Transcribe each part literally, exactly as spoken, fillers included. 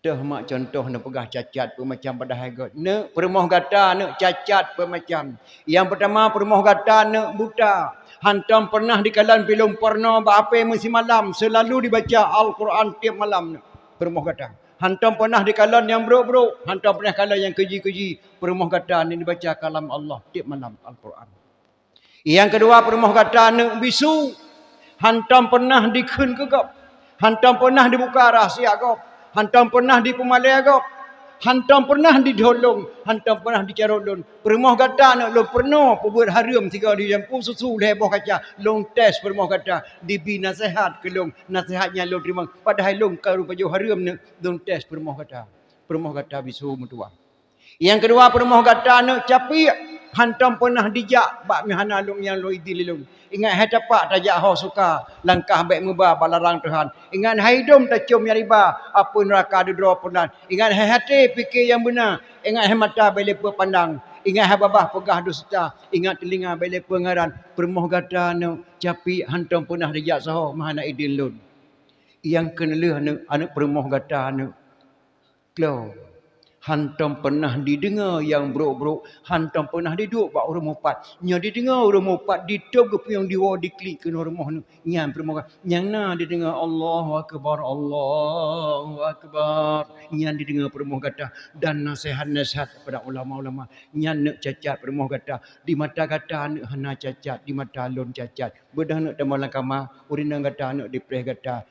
Toh mak contoh neupeugah cacat peumacam padahai gét. Neuk peurumoh gata neuk cacat peumacam. Nyang peutama peurumoh gata neuk buta. Hantom peunah dikalon filem porno bak ape meusimalam, seulalu dibaca Al-Quran tieb malam neuk peurumoh gata. Hantom peunah dikalon nyang brok-brok, hantom peunah kalon nyang keuji-keuji. Peurumoh gata neuk dibaca kalam Allah tieb malam Al-Quran. Nyang keudua peurumoh gata neuk bisu, hantom peunah dikheun keu gob, hantom peunah dibuka rahsia gob, hantom peunah dipeumalée gob, hantom peunah didhôt lôn, hantom peunah dicarôt lôn. Peurumoh gata neuk lôn peurunoe peubuet hareuem sigoe di jampu susu lhée boh kaca, lôn tes peurumoh gata, dibi naseuhat keu lôn, naseuhat nyang lôn teurimong, padahai lôn ka lôn pajoh hareuem neuk lôn tes peurumoh gata. Peurumoh gata bisu meutuwah. Nyang keudua peurumoh gata neuk capiek, hantom peunah dijak bak meuhana lôn nyang lôn idin lé lôn. Ingat hai tapak tajak ho suka, langkah bék meuba bak larang Tuhan. Ingat hai idom tacom nyang riba, apui neuraka deudroe peunan. Ingat hai até pike nyang beuna, ingat hai mata bék lé peue pandang. Ingat hai babah peugah dusta, ingat teulinga bék lé peue ngaran. Peurumoh gata neuk capiek hantom peunah dijak saho meuhana idin lôn. Nyang keulheueh neuk aneuk peurumoh gata neuk Klo, hantom peunah dideungoe nyang brok-brok, hantom peunah diduek bak ureuëng mupat. Nyoe dideungoe ureuëng mupat ditôb geupiôh diwoe diklik keunoe rumoh nyan peurumoh gata. Nyang na dideungoe, "Allahu akbar, Allahu akbar." Nyan dideungoe peurumoh gata dan naseuhat-naseuhat daripada ulama-ulama. Nyan neuk cacat peurumoh gata. Di mata gata neuk hana cacat, di mata lôn cacat. Beudôh neuk tamong lam kama, ureuëng gata neuk dipreh gata.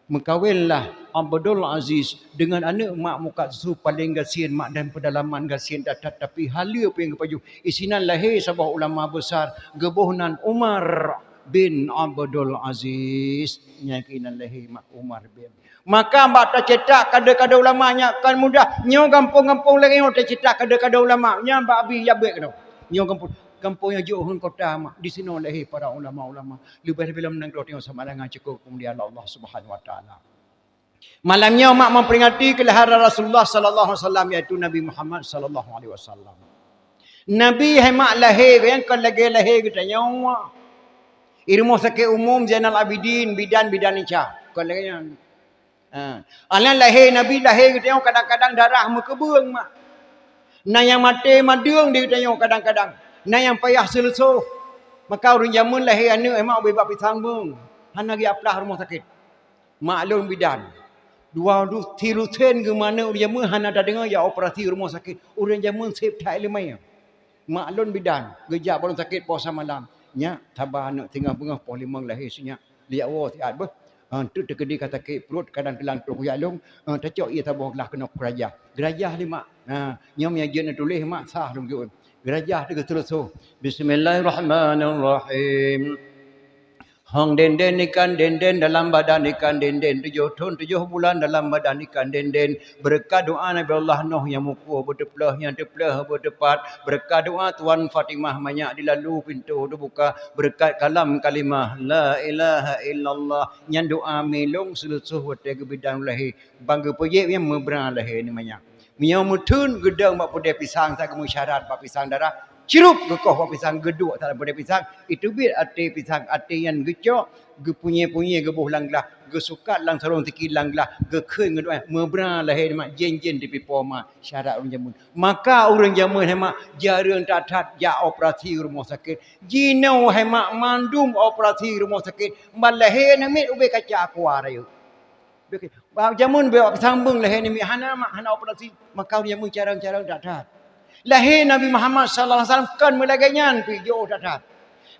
Meukawenlah Abdul Aziz deungon aneuk mak muka susu paleng gasien mak dan peudalaman gasien that-that, tapi haleue pih geupajoh. Isinan lahé saboh ulama besar, geuboh nan Umar bin Abdul Aziz. Nyang keunan lahé mak Umar bin. Maka bak tacetak kade-kade ulama nyan kon mudah. Nyoe gampông-gampông lagée nyoe tacetak kade-kade ulama. Nyan bak bi jabek tu. Nyoe gampông, gampông nyang jok hon kota mak. Di sinoe lahé para ulama-ulama. Leubeh-leubeh lom nanggroe tanyoe sama dengan cukôp keumuliaan Allah Subhanahu Wa Taala. Malam nyoe mak memperingati kelahiran Rasulullah sallallahu alaihi wasallam, yaitu Nabi Muhammad sallallahu alaihi wasallam. Nabi hai mak lahé geuh nyan kon lagée lahé geutanyoe. I rumoh sakét umum Zainal Abidin, bidan, bidan Ica. Kon lagée nyan. Ha. Alah lahé Nabi lahé geutanyoe kadang-kadang darah meukeubeueng mak. Na nyang maté madeueng di geutanyoe kadang-kadang. Na nyang payah seuleusoh. Maka ureuëng jameun lahé aneuk hai mak ubé bak pisang beung. Hana geujak plah rumoh sakét. Mak lôn bidan. Dua du-, silusen geumeuaneuk ureuëng jameun hana tadeungoe jak operasi rumoh sakét. Ureuëng jameun seb that iéleumé. Mak lôn bidan, geujak bak rumoh sakét poh sa malam. Nyak, saba aneuk singoh beungoh poh limong lahé si nyak. Lijak woe siat beuh. Ha, teuk teukeudi ka sakét pruet, kadang teulang troh kujak lôn. Ha, tacok ié saboh glah keunoe keurajah. Geurajah lé mak. Ha, nyoe nyang jeuet neutuléh mak sah lôn jeuet. Geurajah teuk geuseuleusoh. Bismillahirrahmanirrahim. Hong denden ikan denden dalam badan ikan denden, tujoh thon tujoh bulan dalam badan ikan denden. Beureukat doa Nabi Allah Nuh nyang meukoh beuteupleuh, nyang teupleuh beuteupat. Beureukat doa Tuan Fatimah manyak dilalu pintoe teubuka. Beureukat kalam kalimah la ilaha illallah. Nyan doa milong seuleusoh watée geubidan lahé. Ban geupeujeuet nyan meubra lahé nyan manyak. Meunyoe meutheun geudong bak peudeh pisang, sa geumeusyarat bak pisang darah, cirup geukoh bak pisang, geuduek sa lam peudeh pisang, iteubiet até pisang, até nyan geucok, geupunyé-punyé geuboh lam glah, geusukat lam sarong tiki lam glah, geukheun geuduek, meubra lahé nyan mak, jén-jén dipipo mak, syarat ureuëng jameun. Maka ureuëng jameun hai mak, jareueng that-that jak operasi rumoh sakét. Jinoe hai mak, mandum operasi rumoh sakét, ban lahé nyan miet ubé kaca aqua rayeuk. Bak jameun bak pisang beung lahé nyan miet hana mak, hana operasi, maka ureuëng jameun carông-carông that-that. Lahé Nabi Muhammad sallallahu alaihi wasallam kon meulagée nyan pih jiôh that-that.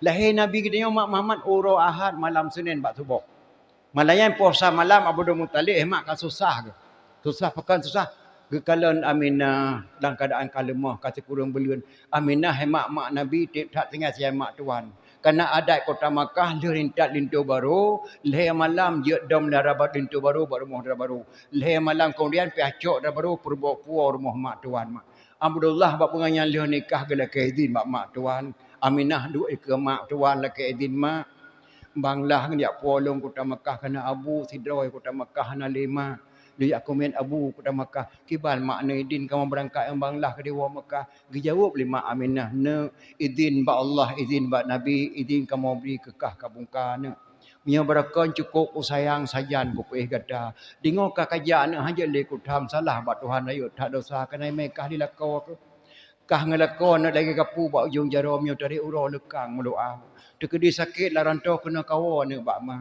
Lahé Nabi geutanyoe mak Muhammad uroe Ahad malam Senin bak suboh. Malam nyan poh sa malam Abdul Muthalib hai mak ka susah geuh. Susah pakon susah? Geukalon Aminah dalam keuadaan ka leumoh, ka sikureueng buleuen. Aminah hai mak, mak Nabi tieb that tinggai siat mak tuan. Kana adat kota Makkah lheueh intat linto barô, lhée malam jeuet dong dara ba-, linto barô bak rumoh dara barô. Lhée malam keumudian piah cok dara barô peureubok puwoe rumoh mak tuan mak. Abdullah bak beungoh nyan lheueh nikah geulakée idhin bak mak tuan. Aminah duek dikeue mak tuan lakée idhin mak. Bang lah geujak puwoe lôn kota Makkah kana abu, sidroe kota Makkah hana lé mak. Lôn jak keumiet abu kota Makkah, kiban mak neuidhin kamoe beurangkat ngon Bang Lah keu diwoe Makkah. Geujaweueb lé mak Aminah, "Neuk, idhin bak Allah, idhin bak Nabi, idhin kamoe bri keu kah ka bungka, neuk." Nyoe barokon cukôp kusayang sajan kupeuéh gata. Deungoe ka kajak aneuk hajat lé kutham salah bak Tuhan rayeuk that desya keunaimé kah di lakoe keuh. Kah ngeulakoe aneuk lagée gapu bak ujong jaroe meunyoe tarek uroe leukang meulu'a. Teukeudi sakét lam rantô keunoe kawoe aneuk bak ma.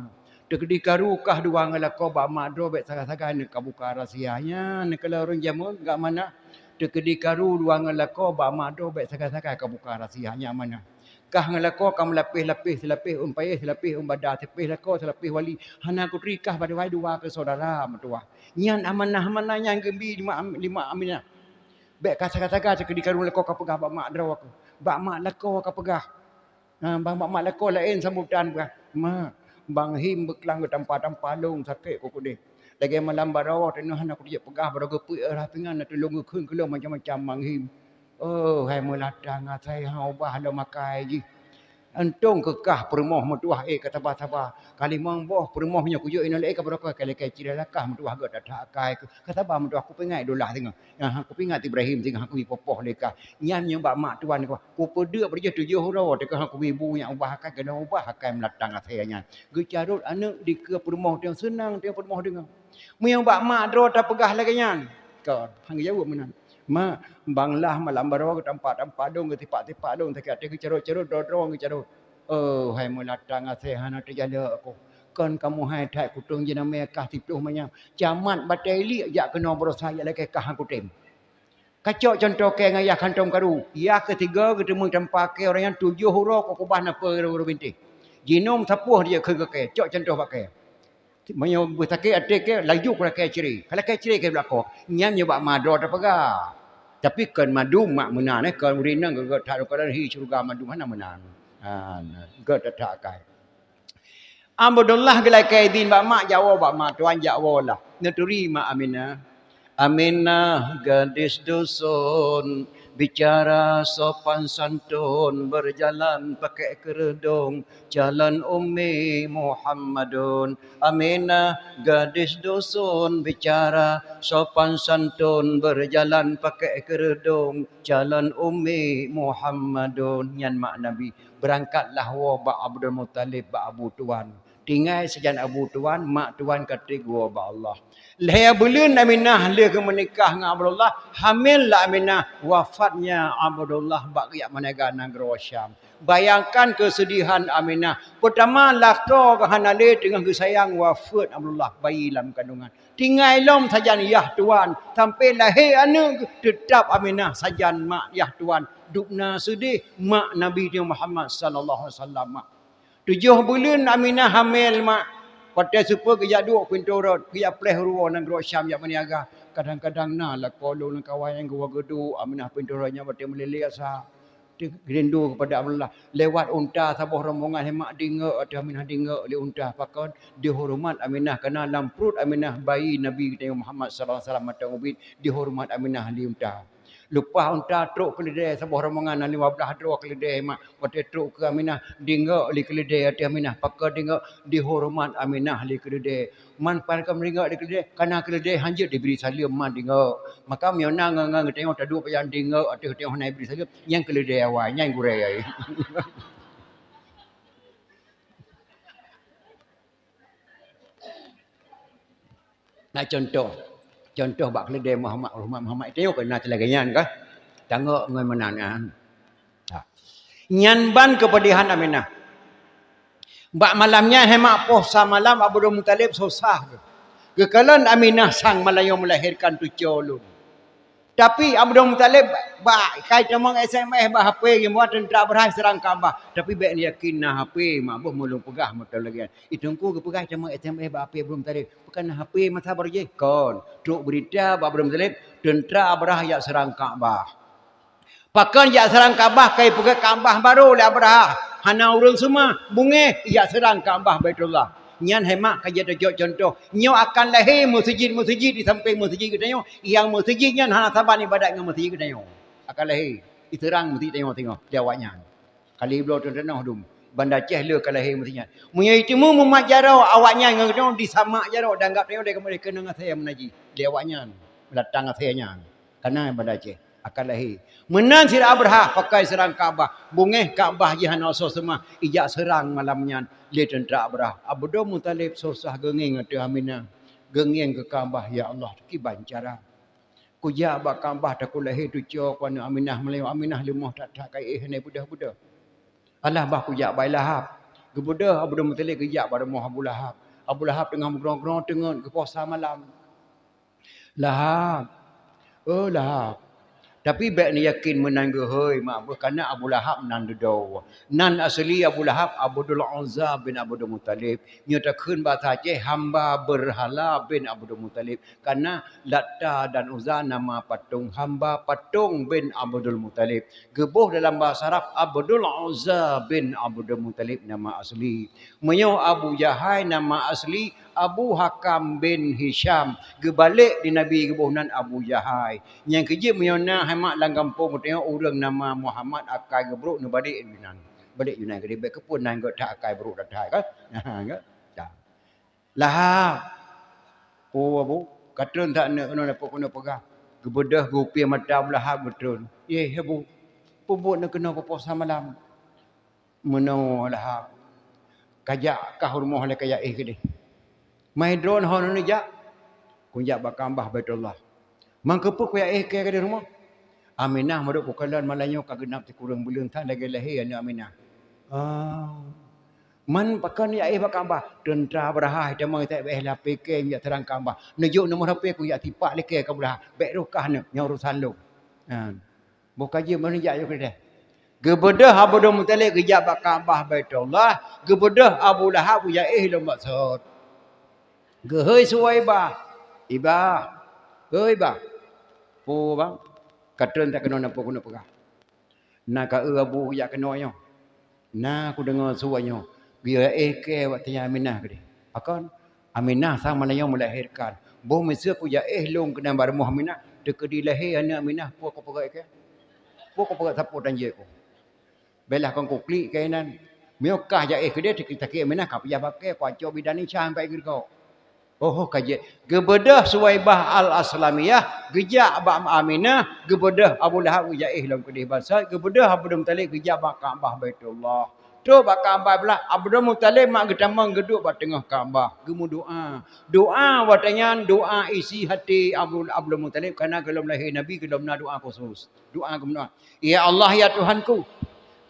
Teukeudi karu kah dua ngeulakoe bak ma droe bék sagai-sagai aneuk ka buka rahsia. Nyan keuh ureuëng jameun gak manah. Teukeudi karu dua ngeulakoe bak ma droe bék sagai-sagai ka buka rahsia. Nyan manah. Kah ngeulakoe ka meulapéh-lapéh, silapéh ôn payéh, silapéh ôn bada, silapéh lakoe, silapéh wali. Hana kuturi kah bak dua keu syedara meutuwah. Nyan amanah-amanah nyang geubi lima, lima Aminah. Bék ka sagai-sagai teukeudi karu lakoe ka peugah bak mak droe keuh. Bak mak lakoe ka peugah. Ha, bak mak lakoe laén sambutan peugah. "Mak, Bang Him beuklang geutampa-tampa lôn sakét keu keudeh. Lagée malam baroe teuh hana kujak peugah baroe geupeuék rah pingan na tulông geukheun keu lôn macam-macam Bang Him." Oh, hai meulatang asai ha ubah lom akai jih. Untông keu kah peurumoh meutuwah ék ka saba-saba. Ka limong boh peurumoh nyoe kujok inoe lé ka beurokon ka lakée cirée lakah meutuwah gét that-that akai keuh. Ka saba meutuwah kupeuingat Dullah singoh. Nyang ha kupeuingat Ibrahim singoh ha kubi poh-poh lé kah. Nyan nyang bak mak tuan kah. Kupeuduek beureujoh tujoh uroe teuka ha kubi bu nyang ubah akai keunoe ubah akai meulatang asai nyan. Geucarôt aneuk dikeue peurumoh teuh seunang teuh peurumoh deungoe. Meunyoe bak mak droe tapeugah lagée nyan, kon han geujaweueb meunan. "Mak, Bang Lah malam baroe geutampa-tampa lôn, geusipak-sipak lôn, sakét até geucarôt-carôt, droe-droe geucarôt." "Oh, hai meulatang asai hana teujalok kah. Kon kamoe hai that kutông jeunamé kah siploh manyam. Camat batée liek jak keunoe beurosa jak lakée kah han kutem." Kacok cuntoh kée ngon yah kantong karu. Yah keusigoe geuteumé tampa kée ureuëng nyan tujoh uroe keu kubah na peue uroe bintéh. Jinom sapoh dijak kheun keu kée, cok cuntoh bak kée. Meunyoe beusakét até kée, laju kulakée cirée. Kalakée cirée kée bak lakoe. Nyan nyoe bak ma droe tapeugah. Tapi kon mandum mak meunan, eh, kon ureuëng inong gét that lôn kalon hi syeuruga mandum hana meunan. Ha, gét that-that akai. Abdullah geulakée idhin bak mak, jak woe bak mak tuan, jak woe lah. Neuturi mak Aminah. Aminah gadis dusun, bicara sopan santun, berjalan pakai kerudung, calon ummi Muhammadun. Aminah gadis dusun, bicara sopan santun, berjalan pakai kerudung, calon ummi Muhammadun. Nyan mak Nabi. Beurangkatlah woe bak Abdul Muthalib, bak Abu Tuan. Tinggai sajan Abu Tuan, mak tuan ka treb woe bak Allah. Lhée buleuen Aminah lheueh geumeunikah ngon Abdullah, hamil lah Aminah, wafatnya Abdullah bak geujak meunaga nanggroe Syam. Bayangkan keuseudihan Aminah. Peutama lakoe geuh hana lé teungoh geusayang wafeuet Abdullah, bayi lam kandungan. Tinggai lom sajan yah tuan, sampai lahé aneuk teutab Aminah sajan mak yah tuan. Dubna seudeh mak Nabi Muhammad sallallahu alaihi wasallam mak. Tujoh buleuen Aminah hamil mak. Watée seupôt geujak duek pintoe rot, geujak pleh ruwoe nanggroe Syam jak meuniaga. Kadang-kadang na lakoe lôn lam kawan nyang geuwoe geuduek Aminah pintoe rot nyan watée meulilée asa. Teurindu kepada Allah. Lewat unta saboh rombongan hai mak dingok ateueh Aminah dingok lé unta pakon dihoreumat Aminah karena lam pruet Aminah bayi Nabi geutanyoe Muhammad sallallahu alaihi wasallam mantong ubit dihoreumat Aminah lé unta. Leupah unta trok keuleudée saboh rombongan na lima blaih droe keuleudée hai mak watée trok keu Aminah dingok lé keuleudée ateueh Aminah pakon dingok dihoreumat Aminah lé keuleudée. Man pan ka meuninggai di keudè, kana keudè hanjeuet dibri saleuem man deungö. Maka meunyoe na ngon-ngon geutanyoe taduek pajan deungö ateueh geutanyoe hana jibri saleuem, nyan keudè awai, nyan gurèe ai. Na contoh, contoh bak keudè Muhammad, Muhammad, Muhammad tanyoe keu na lagèe nyan kah? Tangok ngon meunan nyan. Ha. Nyan ban keupeudihan Aminah. Bak malam nyan hai mak poh sa malam Abdul Muthalib susah geuh. Geukalon Aminah sang malam nyoe melahirkan cucu lôn. Tapi Abdul Muthalib bak kai tamong S M S bak H P geumoe teuntara Abrahah serang Ka'bah. Tapi bèk neuyakin na H P mak boh meulôn peugah meuteun lagèe nyan. Itungku geupeugah tamong S M S bak H P Abdul Muthalib. Bukan H P masa baru jih kon. Trok beurita bak Abdul Muthalib teuntara Abrahah jak serang Ka'bah. Pakon jak serang Ka'bah, kai peugöt Ka'bah barô lé Abrahah. Hana ureueng seumah, beungèh jak serang Ka'bah Baitullah. Nyan hai mak ka jeuet tacok contoh. Nyoe akan lahé meuseujid-meuseujid di sampéng meuseujid geutanyoe. Nyang meuseujid nyan hana saban ibadat ngon meuseujid geutanyoe. Akan lahé, iseurang meuseujid tanyoe singoh lé awaknyan. Kali bloe teunoh dum. Banda Aceh le ka lahé meuseujid nyan. Meunyoe iteumé mumat jaroe awaknyan ngon geutanyoe disamak jaroe dan gab tanyoe dai keunong asai meunaji lé awaknyan. Meulatang asai nyan. Kana Banda Aceh. Akan lahé. Meunan sidroe Abrahah pakai seurang Ka'bah. Beungéh Ka'bah jih hana soe seumah, ijak seurang malam nyan lé teuntra Abrahah. Abdul Muthalib susah geungieng ateueh Aminah. Geungieng keu Ka'bah, "Ya Allah, kiban cara? Kujak bak Ka'bah takot lahé teucok keu aneuk Aminah meulayeue. Aminah leumoh that-that ka éh hana beudôh-beudôh. Alah bah kujak bak Lahab." Geubeudôh Abdul Muthalib geujak bak rumoh Abu Lahab. Abu Lahab teungoh meugrong-grong teungeut geupoh sa malam. "Lahab, oh Lahab, tapi bék neuyakin meunan geuhôi mak beuh, kana Abu Lahab nan dudoe. Nan asli Abu Lahab Abdul Uzza bin Abdul Muthalib. Nyoe takheun basa Aceh hamba berhala bin Abdul Muthalib. Kana Latta dan Uzza nama patong, hamba patong bin Abdul Muthalib. Geuboh dalam basa Arab Abdul Uzza bin Abdul Muthalib nama asli. Meunyoe Abu Jahai nama asli Abu Hakam bin Hisham. Geubalek di Nabi geuboh nan Abu Jahai. Nyang keujeuet meunyoe na hai mak lam gampông geutanyoe ureuëng nama Muhammad akai geubrok neubalek di nan. Balek di nan keudeh bék keupeue nan geuh that akai brok that-that kan?" Nah, kan? Dah. "Lahab. Oh Abu, ka treun that neuk keunoe neupok keunoe peugah." Geubeudôh geupié mata Abu Lahab geutreun. "Yeh Abu, peubuet neuk keunoe peupoh sa malam?" "Meunoe Lahab, kajak kah rumoh lé kajak éh keudeh." "Mai droen ho neujak?" "Kujak bak Ka'bah Baitullah." "Man keupeue kujak éh keu keudeh rumoh?" "Aminah meudok kukalon malam nyoe ka geunab sikureueng buleuen that lagée lahé aneuk Aminah." "Ah. Man pakon jak éh bak Ka'bah?" "Teuntra Abrahah tamong that éh lapée kée jak seurang Ka'bah. Neujok nomor H P kujak tipak lé kée keu Abrahah. Bék roh kah neuk, nyoe urosan lôn." Nah. Boh ka jeuet meunijak yoh keudeh. Geubeudôh Abdul Muthalib geujak bak Ka'bah Baitullah, geubeudôh Abu Lahab geujak éh lom bak sot. Geuhôi Suwaibah, "Ibah, hôi bah, peue bang, ka treun that keunoe neupok keunoe peugah?" "Na ka eu Abu geujak keunoe nyoe." "Na kudeungoe su nyoe, geuyue éh kée watée nyan Aminah keudeh." "Pakon?" "Aminah sang malam nyoe meulahérkan. Boh miseue kujak éh lôn keunan bak rumoh Aminah, teukeudi lahé aneuk Aminah, peue kupeugét kée? Peue kupeugét sapeue tan jeuet ku? Beulah kon kuklik kée nan. Meunyoe kah jak éh keudeh, teuki-, teuki Aminah ka peujah bak kée, kucok bidan Isa sampai geurigok." Oh, ka jeuet. Geubeudôh Suwaibah Al-Aslamiyah, geujak bak Aminah, geubeudôh Abu Lahab geujak éh lom keudeh bak sot, geubeudôh Abdul Muthalib geujak bak Ka'bah Baitullah. Trok bak Ka'bah Baitullah, Abdul Muthalib mak geutamong geuduek bak teungoh Ka'bah, geumeudoá. Doá watée nyan doá isi até Abdul, Abdul Muthalib, kareuna gohlom lahé Nabi gohlom na doá khusus. Doá geumeudoá, "Ya Allah, ya Tuhanku,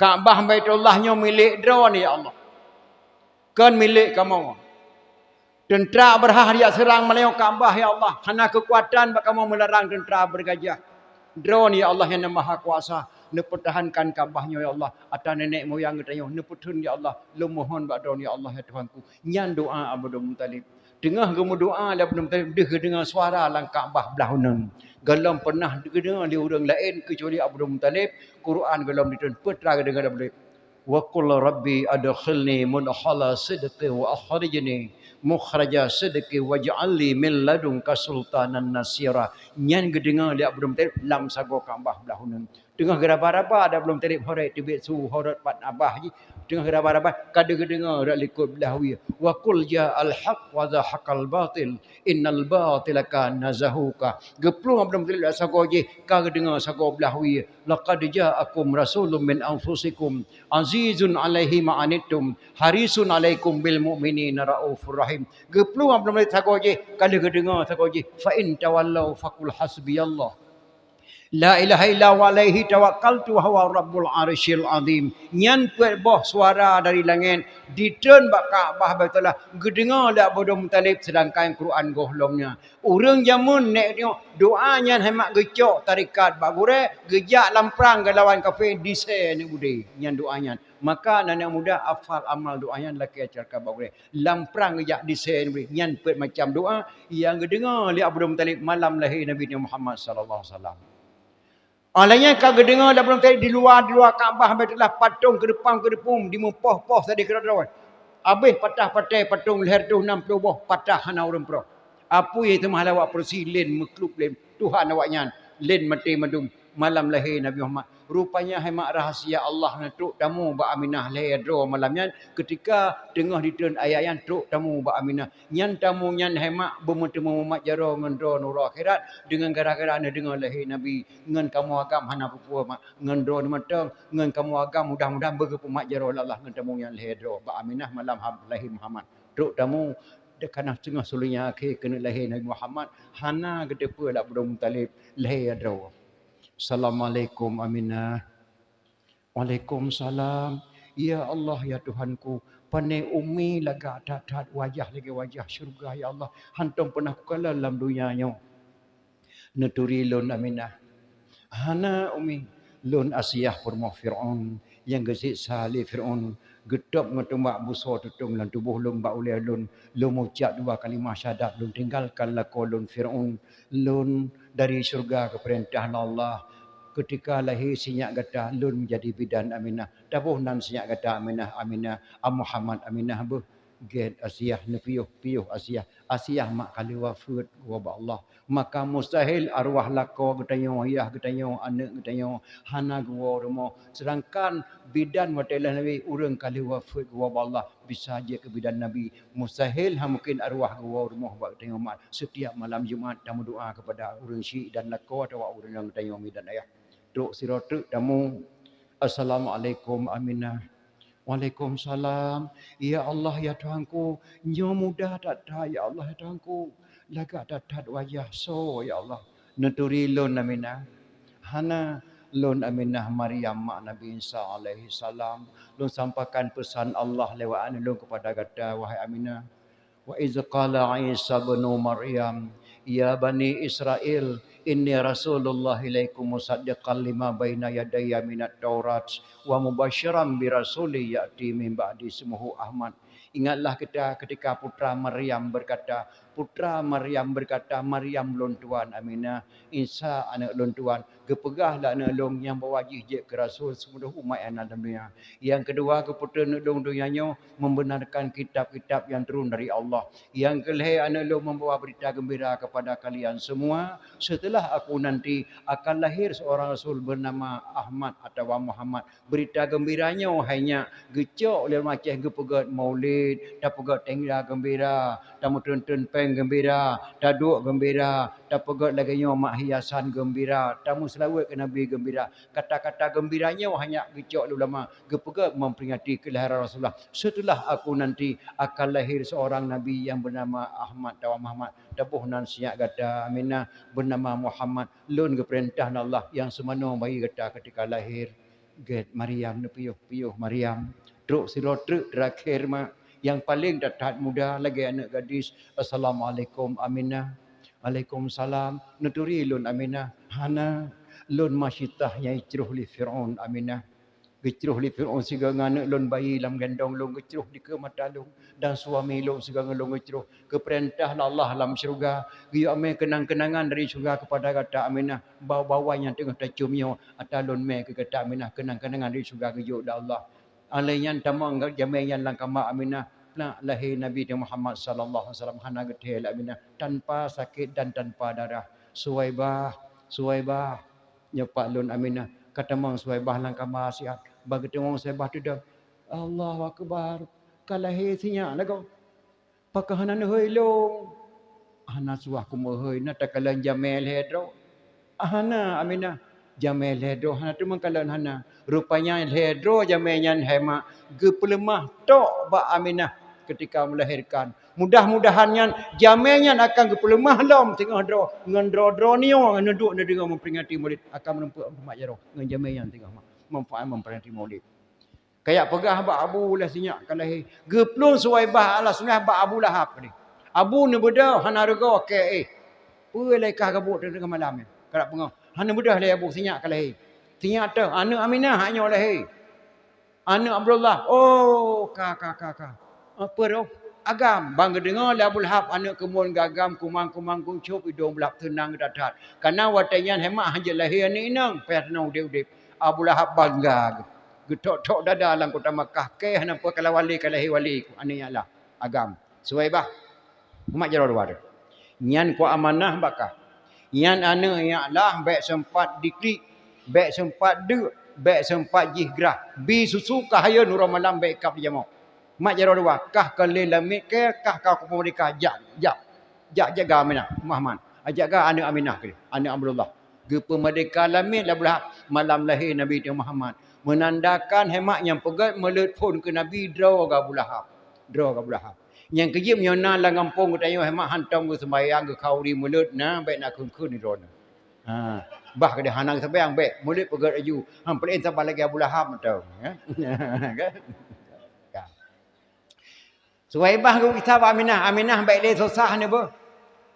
Ka'bah Baitullah nyoe milék Droeneuh, ya Allah. Kon milék kamoe. Teuntra Abrahah jak seurang malam nyoe Ka'bah, ya Allah. Hana keukuatan bak kamoe meularang teuntra beurgajah. Droeneuh, ya Allah, nyang na maha kuasa, neupeutahankan Ka'bah nyoe, ya Allah, atra nenek moyang geutanyoe. Neupeutheun, ya Allah, lôn mohon bak Droeneuh, ya Allah, ya Tuhanku." Nyan doá Abdul Muthalib. Teungoh geumeudoá lé Abdul Muthalib, deuh geudeungoe suara lam Ka'bah blaih uneuen. Gohlom pernah geudeungoe lé ureuëng laén keucuali Abdul Muthalib, Quran gohlom ditreun, peue atra geudeungoe lé Abdul Muthalib. "Wa qul rabbi adkhilni mudkhala sidqin wa akhrijni mukhraja sidqin waj'al li min ladunka sultanan nasira." Nyan geudeungoe lé Abdul Muthalib lam sagoe Ka'bah blaih uneuen. Teungoh geuraba-raba Abdul Muthalib, horot teubiet su, horot pat abah jih. Teungoh geuraba-raba, ka deuh geudeungoe rot likot blaih wie, "Wa qul ja'al haqq wa zahaqal batil, innal batila kana zahuqa." Geuplueng Abdul Muthalib lam sagoe jih, ka geudeungoe sagoe blaih wie, "Laqad ja'akum rasulun min anfusikum, azizun alaihi ma anittum, harisun alaikum bil mu'minina raufur rahim." Geuplueng Abdul Muthalib sagoe jih, ka lheueh geudeungoe sagoe jih, "Fa in tawallau faqul hasbiyallah. La ilaha illa huwa alaihi tawakkaltu wa huwa rabbul arsyil azim." Nyan peuet boh suara dari langét ditreun bak Ka'bah Baitullah, geudeungoe lé Abdul Muthalib, seudangkan Quran gohlom nyan. Ureuëng jameun nék nyoe, doá nyan hai mak geucok tarekat bak gurée, geujak lam prang geulawan kafé, disé aneuk beudé. Nyan doá nyan. Maka aneuk muda hafal amal doá nyan, lakée tarekat bak gurée. Lam prang geujak disé aneuk beudé. Nyan peuet macam doá nyang geudeungoe lé Abdul Muthalib malam lahé Nabi Muhammad sallallahu alaihi wasallam. Óh lheueh nyan ka geudeungoe lé Abdul Muthalib di luwa, di luwa Ka'bah Baitullah, patong keudeupang-keudeupung dimeupoh-poh sadeh keudroe-droe. Abéh patah patéh patong lhée reutôh nam ploh boh, patah hana ureuëng proh. Apui teuma lawak peurusi lén meuklub lé Tuhan awaknyan, lén maté mandum. malam lahé Nabi Muhammad. Rupanya hai mak rahsia Allah na trok tamu bak Aminah lhèe droe malam nyan, keutika teungoh jitreun ayat nyan trok tamu bak Aminah. Nyan tamu nyan hai mak beumeuteumé mumat jaroe ngon droe nurot akhirat deungon gara-gara neudeungoe lahé Nabi. Ngon kamoe agam hana peue-peue mak, ngon droe mantong, ngon kamoe agam mudah-mudahan beugeupeumat jaroe lé Allah ngon tamu nyan lhèe droe bak Aminah malam ha-, lahé Muhammad. Trok tamu, dikana teungoh sulia akhé keuneuk lahé Nabi Muhammad, hana geuteupeue lé Abdul Muthalib lhèe droe. "Assalamualaikum, Aminah." "Waalaikumsalam." "Ya Allah, ya Tuhanku, pane Umi lagak that-that wajah lagèe wajah syeuruga, ya Allah. Hantom peunah kukalon lam donya nyoe." "Neuturi lôn, Aminah." "Hana, Umi." "Lôn Asiah peurumoh Fir'aun nyang geusiksa lé Fir'aun, geutôb ngon tombak busoe tutông lam tuboh lôn bak ulèe lôn. Lôn meucab dua kalimah syahadat, lôn tinggalkan lakoe lôn Fir'aun. Lôn dari syeuruga geupeurintah lé Allah. Keutika lahé sinyak gata, lôn meujadi bidan Aminah. Taboh nan sinyak gata Aminah, Aminah, a Muhammad Aminah beuh." Gèt Asiah, neupiôh-piôh Asiah. Asiah mak ka lheueh wafeuet geuwoe bak Allah. Maka mustahil arwah lakoe geutanyoe, yah geutanyoe, aneuk geutanyoe hana geuwoe rumoh. Seudangkan bidan watèe lheueh Nabi ureueng ka lheueh wafeuet geuwoe bak Allah, bisa jeuet keu bidan Nabi. Mustahil, hana mungken arwah geuwoe rumoh bak geutanyoe mak. Setiap malam Jumat tameudoa keupada ureueng syiek dan lakoe atawa ureueng nyang geutanyoe mi dan ayah. Trok sidroe treuk tamu. "Assalamualaikum, Aminah." "Waalaikumsalam." "Ya Allah, ya Tuhanku, nyoe muda that-that, ya Allah, ya Tuhanku. Lagak that-that wajah soe, ya Allah?" "Neuturi lôn, Aminah." "Hana, lôn Aminah Maryam, mak Nabi Isa alaihissalam. Lôn sampaikan peusan Allah lewat aneuk lôn keupada gata, wahai Aminah. Wa iz qala Isa ibnu Maryam, ya bani Israil, inni rasulullah ilaikum musaddiqan lima baina yadayya minat Taurat wa mubasyiran bi rasulin ya'ti min ba'di ismuhu Ahmad." Ingatlah kita ketika putra Maryam berkata, putra Maryam berkata, "Maryam lôn tuan, Aminah, Isa aneuk lôn tuan." Geupeugah lé aneuk lôn nyang bahwa jih jeuet keu rasul seumeudoh umat nyang na lam donya. Nyang keudua, geupeutreun aneuk lôn donya nyoe membenarkan kitab-kitab yang turun dari Allah. Nyang keulhèe, aneuk lôn membawa berita gembira kepada kalian semua, setelah aku nanti akan lahir seorang rasul bernama Ahmad atawa Muhammad. Berita gembira nyoe hai nyak geucok lé ureueng Aceh geupeugèt maulid, tapeugèt tenda gembira, tameutreun-treun péng gembira, taduek gembira, tapeugèt lagèe nyoe mak hiasan gembira, tameuseulaweuet keu Nabi gembira. Kata-kata gembira nyoe hai nyak geucok lé ulama geupeugèt memperingati kelahiran Rasulullah. Setelah aku nanti akan lahir seorang nabi yang bernama Ahmad atawa Muhammad. Taboh nan sinyak gata Aminah bernama Muhammad. Lôn geupeurintah lé Allah nyang seumanoe bayi gata ketika lahir. Gèt Maryam, neupiôh-piôh Maryam. Trok sidroe treuk terakhir mak, nyang paleng that-that muda lagèe aneuk gadis. "Assalamualaikum, Aminah." "Waalaikumsalam." "Neuturi lôn, Aminah?" "Hana, lôn Masyitah nyang jicroh lé Fir'aun, Aminah. Geucroh lé Fir'aun sigoe ngon aneuk lôn bayi lam gendong lôn, geucroh dikeue mata lôn, dan suami lôn sigoe ngon lôn geucroh. Geupeurintah lé Allah lam syeuruga, geuyue mé keunang-keunangan dari syeuruga keupada gata, Aminah, bau-bawai nyang teungoh tacium nyoe ata lôn mé keu gata, Aminah, keunang-keunangan dari syeuruga geujok lé Allah." Alèh nyan tamong jamèe nyan lam kama Aminah, plak lahé Nabi Muhammad sallallahu alaihi wasallam hana geuthèe lé Aminah, tanpa sakét dan tanpa darah. "Suwaibah, Suwaibah." Nyoe pat lôn Aminah, ka tamong Suwaibah lam kama siat. Ban geutamong Suwaibah teudong, Allahu Akbar, ka lahé sinyak lagoe. Pakon hana neuhôi lôn? Hana suah kumeuhôi, na takalon jamèe lhèe droe. Hana, Aminah, jamèe lhèe droe hana teuma kalon hana. Rupanya lhèe droe jamèe nyan hai mak geupeuleumah tok bak Aminah ketika melahirkan. Mudah-mudahan nyan jamèe nyan akan geupeuleumah lom singoh droe ngon droe-droe nyoe ngon neuduek neudeungoe memperingati Maulid akan meureumpok mak jaroe ngon jamèe nyan singoh mak manfaat memperingati Maulid. Kayak peugah bak Abu lah sinyak ka lahé. Geuplueng Suwaibah ala sunah bak Abu Lahab tadi. Abu neubeudôh hana reugoe keu éh. Peue lé kah gabuk teungoh malam nyan? Karap peungoh. Hana beudôh lé Abu sinyak ka lahé. Sinyak teuh aneuk Aminah hak nyoe lahé. Aneuk Abdullah. Oh, ka, ka, ka, ka. Apa roh? Agam. Ban geudeungoe lé Abu Lahab aneuk keumuen gagam kumang-kumang geucôb idông beulap teunang geutat-that. Karena watèe nyan hemat hanjeuet lahé aneuk inong, payah teunong udép-udép. Abu Lahab bangga geuh. Geutok-tok dada lam kota Makkah, kèe hana peue ka lawali ka lahé wali ku aneuk nyak lah agam. Suwaibah, umat jaroe dua tu. Nyan ku amanah bak kah. Nyan aneuk nyak lah bèk seumpat diklik. Bék seumpat deuk, bék seumpat jih grah. Bi susu kah hayeue uroe malam bék kab jamoe. Mat jaroe dua, kah ka lé lamiet kèe, kah ka kupeumerdeka, jak, jak. Jak jaga Aminah, Muhammad. Jaga aneuk Aminah keu, aneuk Abdullah. Geupeumerdeka lamiet lé Abu Lahab, malam lahé Nabi teuh Muhammad. Meunandakan hai mak nyang peugét meuleuet phôn keu Nabi droe geuh Abu Lahab. Droe geuh Abu Lahab. Nyang keujeuet meunyoe na lam gampông geutanyoe hai mak hantom geuseumbahyang, geukhauri meuleuet na, bék na kheun-kheun droeneuh. Ha, bah keudeh hana geuseumbahyang bék, meuleuet peugét laju. Han peulén saban lagèe Abu Lahab mantong, ya. Suwaibah geukisah bak Aminah, "Aminah, bék lé susah neuh beuh."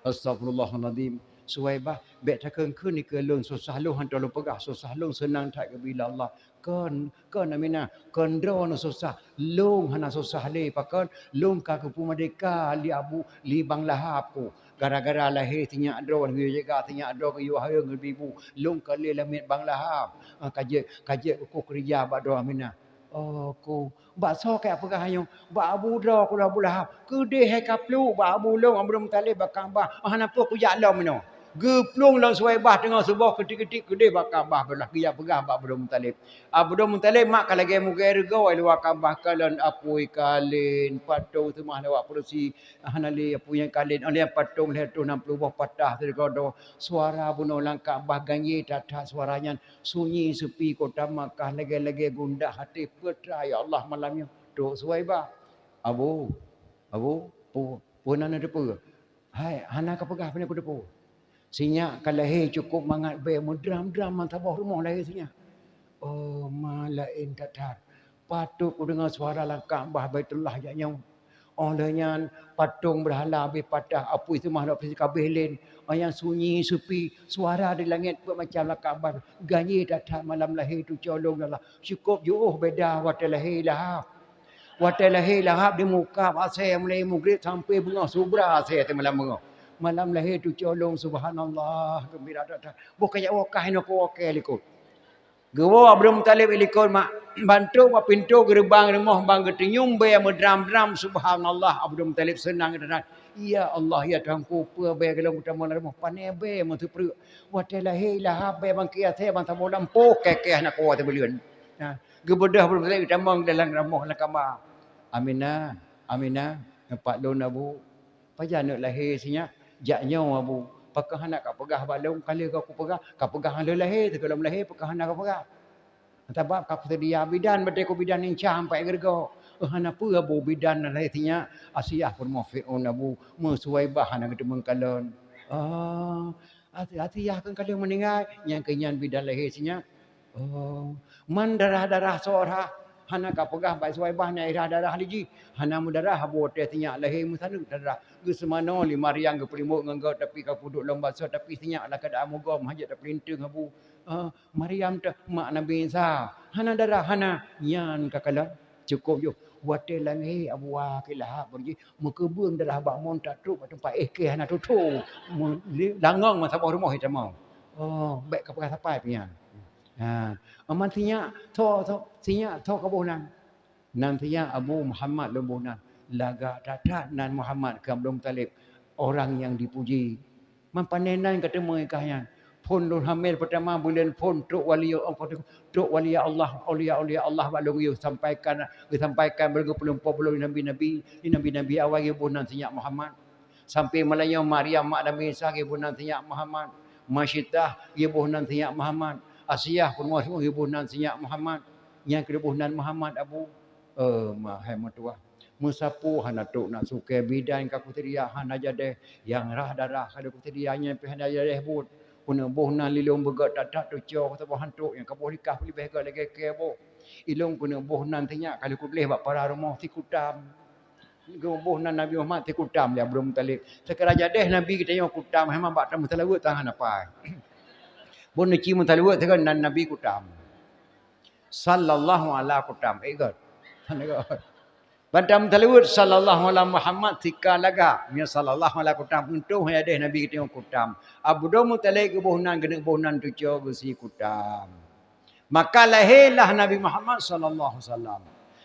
Astagfirullahalazim. "Suwaibah, bék takheun-kheun dikeue lôn susah, lôn hantom lôn peugah susah, lôn seunang that geubri lé Allah. Kon, kon Aminah, kon droeneuh susah, lôn hana susah lé pakon, lôn ka geupeumeurdeka lé Abu, lé Bang Lahab ku. Gara-gara lahé sinyak droe geuyue jaga, sinyak droe geuyue hareuem geubri bu, lôn ka lé lamiet Bang Lahab. Ah, ka jeuet, ka jeuet ku keureuja bak droe Aminah." "Oh, ku, bak soe kah peugah nyoe?" "Bak abu droe ku lôn Abu Lahab. Keudeh hai ka pluek bak abu lôn Abdul Muthalib bak Ka'bah. Hana peue, kujak lom inoe." Geuplueng lom Suwaibah teungoh suboh, keutik-keutik keudeh bak Ka'bah, beulah geujak peugah bak Abdul Muthalib. Abdul Muthalib mak ka lagèe mugèe reugoe luwa Ka'bah, kalon apui kalén, patong seumah lewat peurusi, hana lé apui nyang kalén, oleh patong lhèe reutôh nam ploh boh patah sigoe droe. Suara bunoe lam Ka'bah ganyé that-that suara nyan. Sunyi seupi kota Makkah, lagèe-lagèe gundah até peue teuma, ya Allah, malam nyoe. Trok Suwaibah, "Abu, abu, peue, peue na neuteupeue?" "Hai, hana kapeugah pane kuteupeu. Sinyak ka lahé cukôp mangat bèe, meudram-dram meusaboh rumoh lahé sinyak." "Oh, ma laén that-that. Patôt kudeungoe suara lam Ka'bah Baitullah jak nyoe. Óh lheueh nyan, patong beurhala habéh patah, apui seumah lewat peurusi kabéh lén. Óh nyan sunyi seupi, suara di langét peuet macam lam Ka'bah, ganyé that-that malam lahé cucoe lôn, ya Allah. Cukôp jiôh beda watèe lahé Lahab. Watèe lahé Lahab di muka asèe mulai mugrib sampoe beungoh, subra asèe teuma lam beungoh. Malam lahé cucoe lôn, subhanallah, geumbira that-that. Boh kajak woe kah inoe keu woe kèe likôt." Geuwoe Abdul Muthalib i likôt mak, ban trok bak pintoe geureubang rumoh ban geuteunyum bèe meudram-dram, subhanallah, Abdul Muthalib seunang that-that. "Ya Allah, ya Tuhanku, peue bèe gohlom geutamong lam rumoh, pane bèe meuseupreuk. Watèe lahé Lahab bèe bangké asèe ban saboh lampôh kèe-kèe hana kuwoe teubeuleuen." Nah, geubeudôh Abdul Muthalib geutamong dalam rumoh lam kama. "Aminah, Aminah, nyoe pat lôn, Abu." "Pajan neuk lahé sinyak?" "Jak nyoe, Abu. Pakon hana kapeugah bak lôn, ka lheueh ka kupeugah, kapeugah lheueh lahé, sigohlom lahé pakon hana kapeugah? Sabab ka kuseudia bidan, batèe ku bidan inca sampai geureugoe. Eh, hana peue, Abu, bidan lahé sinyak. Asiah peurumoh Fir'aun, Abu, meusuwai bah hana geuteumeung kalon." "Oh, Asi-, Asiah kon ka lheueh meuninggai, nyang keu nyan bidan lahé sinyak." "Oh, man darah-darah soe rhah?" "Hana kapeugah bak Suwaibah nyan irhah darah lé jih. Hana meudarah, Abu, watèe sinyak lahé meusaneuk darah. Geuseumanoe lé Maryam geupeulimot ngon gob, tapi ka peuduek lom basoe, tapi sinyak lam keuadaan meugom, hana jeuet tapeulinteung, Abu." "Ah, Maryam teuh mak Nabi Isa. Hana darah, hana." "Nyan ka kalon. Cukôp jih. Watèe lahé Abu Lahab jih, meukeubeueng darah bak mon, tatrok bak teumpat éh kèe hana tutho. Langong meusaboh rumoh itamong." "Oh, bèk kapeugah sapai pih nyan." Ha, aman sinyak tho, tho, sinyak tho ka boh nan. "Nan sinyak, Abu, Muhammad lôn boh nan." Lagak that-that nan Muhammad keu Abdul Muthalib, orang nyang dipuji. "Man pane nan kateumeung kah nyan?" "Phôn lôn hamé peutama buleuen phôn, trok wali, trok wali Allah, aulia-aulia Allah bak lôn geuyue sampaikan, geusampaikan bak lôn geupeuleumpok bak lôn lé nabi-nabi, lé nabi-nabi awai geuboh nan sinyak Muhammad. Sampoe malam nyoe Maryam mak Nabi Isa geuboh nan sinyak Muhammad. Masyitah geuboh nan sinyak Muhammad. Asiah peurumoh geuboh nan sinyak Muhammad. Nyan keuh geuboh nan Muhammad, Abu." "Eh, ma, hai meutuah. Meusapeue hana trok na sukée, bidan ka kuseudia hana jadeh, nyang rhah darah ka lheueh kuseudia nyan pih hana jadeh buet. Keuneuk boh nan lé lôn beugét that-that tucoe, saboh han trok, nyang ka boh likah leubeh gét lagèe kèe boh. Ilôn keuneuk boh nan sinyak ka lheueh kugleh bak para rumoh sikutam." Geuboh nan Nabi Muhammad sikutam lé Abdul Muthalib. Seukira jadeh Nabi geutanyoe kutam, hai mak, bak tameuseulaweuet tangan apai. Boh neuci meuseulaweuet seukira nan Nabi kutam. Sallallahu ala kutam. Eh, gét. Ban tameuseulaweuet sallallahu ala Muhammad sika lagak. Nyoe sallallahu ala kutam, untông hai jadeh Nabi geutanyoe kutam. Abdul Muthalib geuboh nan, geuneuk boh nan tucoe geusi kutam. Maka lahé lah Nabi Muhammad sallallahu alaihi wasallam.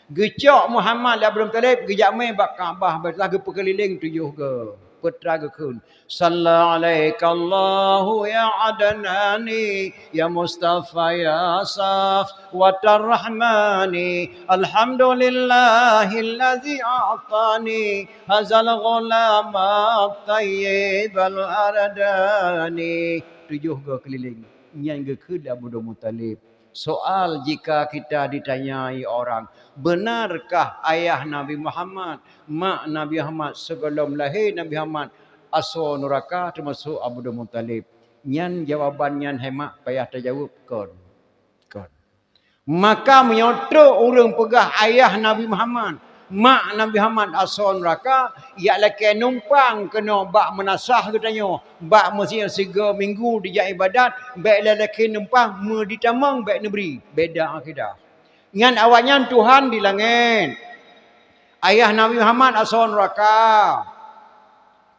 Geucok Muhammad lé Abdul Muthalib, geujak mé bak Ka'bah, Baitullah, geupeukeulileng tujoh goe. Peue teuma geukheun, "Salla alaikallahu ya Adnani, ya Mustafa ya Saf watar Rahmani. Alhamdulillahillazi a'tani hazal ghulama tayyibal ardani." Tujoh goe keulileng. Nyan geukheun lé Abdul Muthalib. Soal, jika kita ditanyai orang, "Benarkah ayah Nabi Muhammad, mak Nabi Muhammad, sigohlom lahé Nabi Muhammad asoe nuraka, teumasok Abdul Muthalib?" Nyan jawaban nyan hai mak payah tajaweueb, kon. Kon. Maka meunyoe trok ureuëng peugah ayah Nabi Muhammad, mak Nabi Muhammad asoe nuraka, jak lakée numpang keunoe bak meunasah geutanyoe, bak meuseujid sigoe minggu dijak iébadat, bék lé lakée numpang meuditamong bék neubri, beda akidah. Nyan awaknyan Tuhan di langét. Ayah Nabi Muhammad asoe nuraka.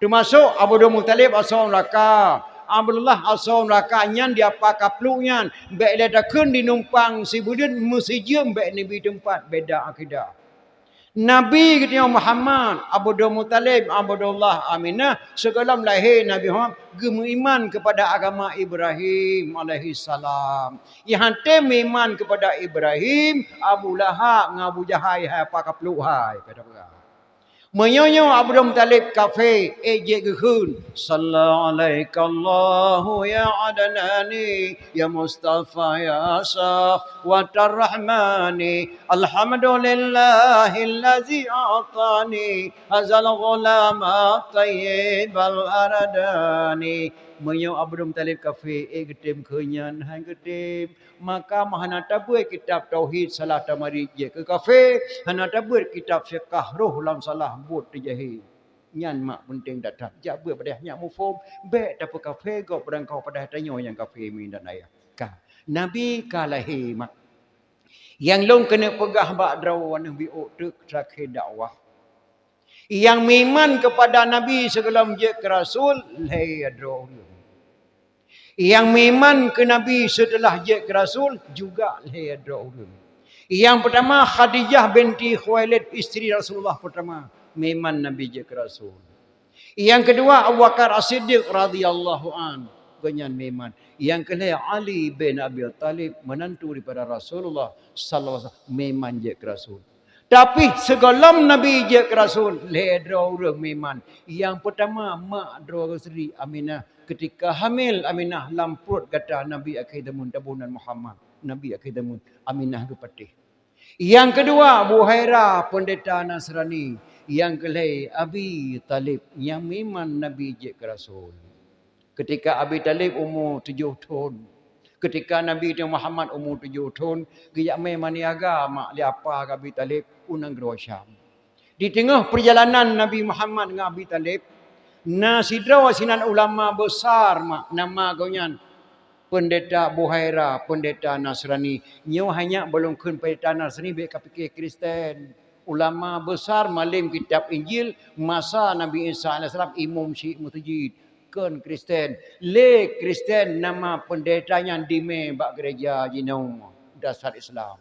Teumasok Abdul Muthalib asoe nuraka. Abdullah asoe nuraka nyan di apa kapluk nyan. Bék lé takheun dinumpang sibeudeuet meusijeuem bék neubi teumpat, beda akidah. Nabi geutanyoe Muhammad, Abdul Muthalib, Abdullah, Aminah, sigohlom lahé Nabi Muhammad geumeuiman keupada agama Ibrahim alaihissalam. Nyang han tem meuiman keupada Ibrahim, Abu Lahab ngon Abu Jahal hai apa kapluk hai, kata peugah. Meunyoe nyoe Abdul Muthalib kafé, ék jeuet geukheun, "Salla alaikallahu ya Adnani, ya Mustafa ya Saf watar Rahmani. Alhamdulillahillazi a'tani hazal ghulama tayyibal ardani." Meunyoe Abdul Muthalib kafé, ék geutem keu nyan, han geutem. Maka meuhana tabeuet kitab tauhid salah tamarit jeuet keu kafé, hana tabeuet kitab fiqah roh lam salah buet teujahé. Nyan mak peunteng that-that. Jak beuet padahai nyak muphom, bék tapeukafé gob beurangkaho padahai tanyoe nyang kafé mi dan ayah. Ka. Nabi ka lahé mak. Nyang lôn keuneuk peugah bak droe aneuëk biôk teuk teurakhe dakwah. Nyang meuiman keupada Nabi sigohlom jeuet keu rasul, lhée droe ureuëng. Nyang meuiman keu Nabi seuteulah jeuet keu rasul, juga lhée droe ureuëng. Nyang peutama Khadijah binti Khuwailid, istri Rasulullah peutama, meuiman Nabi jeuet keu rasul. Nyang keudua Abu Bakar As-Siddiq radhiyallahu an, gobnyan meuiman. Nyang keulhée Ali bin Abi Thalib, meunantu daripada Rasulullah sallallahu alaihi wasallam, meuiman jeuet keu rasul. Tapi sigohlom Nabi jeuet keu rasul, lhée droe ureuëng meuiman. Nyang peutama mak droe geuh sendiri Aminah. Keutika hamil Aminah lam pruet gata Nabi akhé zaman, tabôh nan Muhammad, Nabi akhé zaman, Aminah geupatéh. Nyang keudua Buhaira peundeta Nasrani. Nyang keulhée Abi Thalib nyang meuiman Nabi jeuet keu rasul. Keutika Abi Thalib umu tujoh thon, keutika Nabi Muhammad umu tujoh thon, geujak mé maniaga mak lé apa geuh Abi Thalib u nanggroe Syam. Di teungoh peurjalanan Nabi Muhammad ngon Abi Thalib, na sidroe sinan ulama beusar mak, nama gobnyan Peundeta Buhaira, peundeta Nasrani. Nyoe hai nyak, beu lôn kheun peundeta Nasrani bék kapiké Kristen. Ulama beusar malém kitab Injil masa Nabi Isa alaihissalam imum syiek meuseujid. Kon Kristen. Lé Kristen nama peundeta nyan dimé bak gereja jinoe dasar Islam.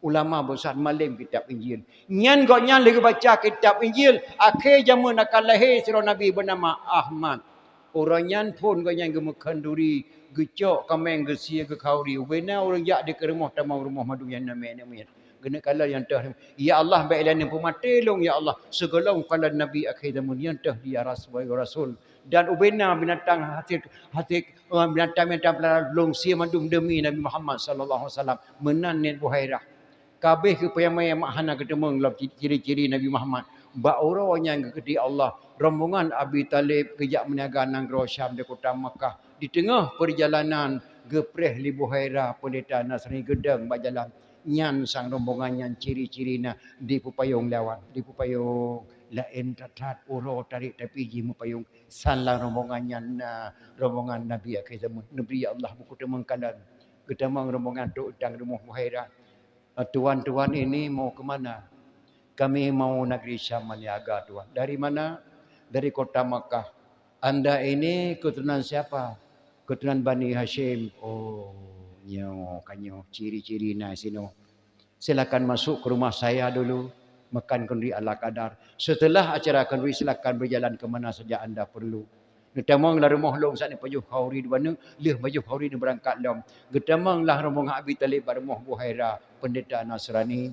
Ulama beusar malém kitab Injil. Nyan gobnyan lheueh geubaca kitab Injil, akhé jameun akan lahé sidroe nabi beunama Ahmad. Uroe nyan phon gobnyan geumeukhanduri, geucok kaméng geusie geukhanduri. Ubena ureuëng jak di keu rumoh tamong rumoh mandum nyang na miet-miet. Geuneuk kalon nyang teuh, "Ya Allah, bék lé neupeumaté lôn, ya Allah, sigohlom kalon nabi akhé jameun nyang teuh di aras wahai Rasul." Dan ubena binatang hasil, hasil, eh, binatang-binatang peliharaan lôn sie mandum demi Nabi Muhammad sallallahu alaihi wasallam. Meunan niet Buhairah. Ka abéh geupeunyamai mak hana geuteumeung lom ci-, ciri-ciri Nabi Muhammad. Bak uroe nyan geukeudeh Allah, rombongan Abi Thalib geujak meuniaga nanggroe Syam di kota Makkah. Di teungoh peurjalanan geupreh lé Buhairah peundeta Nasrani geudong bak jalan. Nyan sang rombongan nyan ciri-ciri na dipeupayong lawan, dipeupayong laén that-that uroe tarek tapi jimeupayong. Sang lam rombongan nyan na rombongan Nabi akhé zaman. Neubri Allah buku teumeung kalon. Geutamong rombongan trok u rumoh Buhairah. "Ah, tuan-tuan ini mau ke mana?" "Kami mau negeri Syam meuniaga, Tuan." "Dari mana?" "Dari kota Makkah." "Anda ini keturunan siapa?" "Keturunan Bani Hashim." "Oh, nyoe ka nyoe ciri-ciri na sinoe. Silakan masuk ke rumah saya dulu. Makan khanduri ala kadar. Setelah acara khanduri, silakan berjalan ke mana saja anda perlu. Neutamong lam rumoh lôn saat nyoe pajoh khanduri dua neuk, lheueh pajoh khanduri neubeurangkat lom. Geutamong lam rombongan Abi Thalib bak rumoh Buhairah, pendeta Nasrani.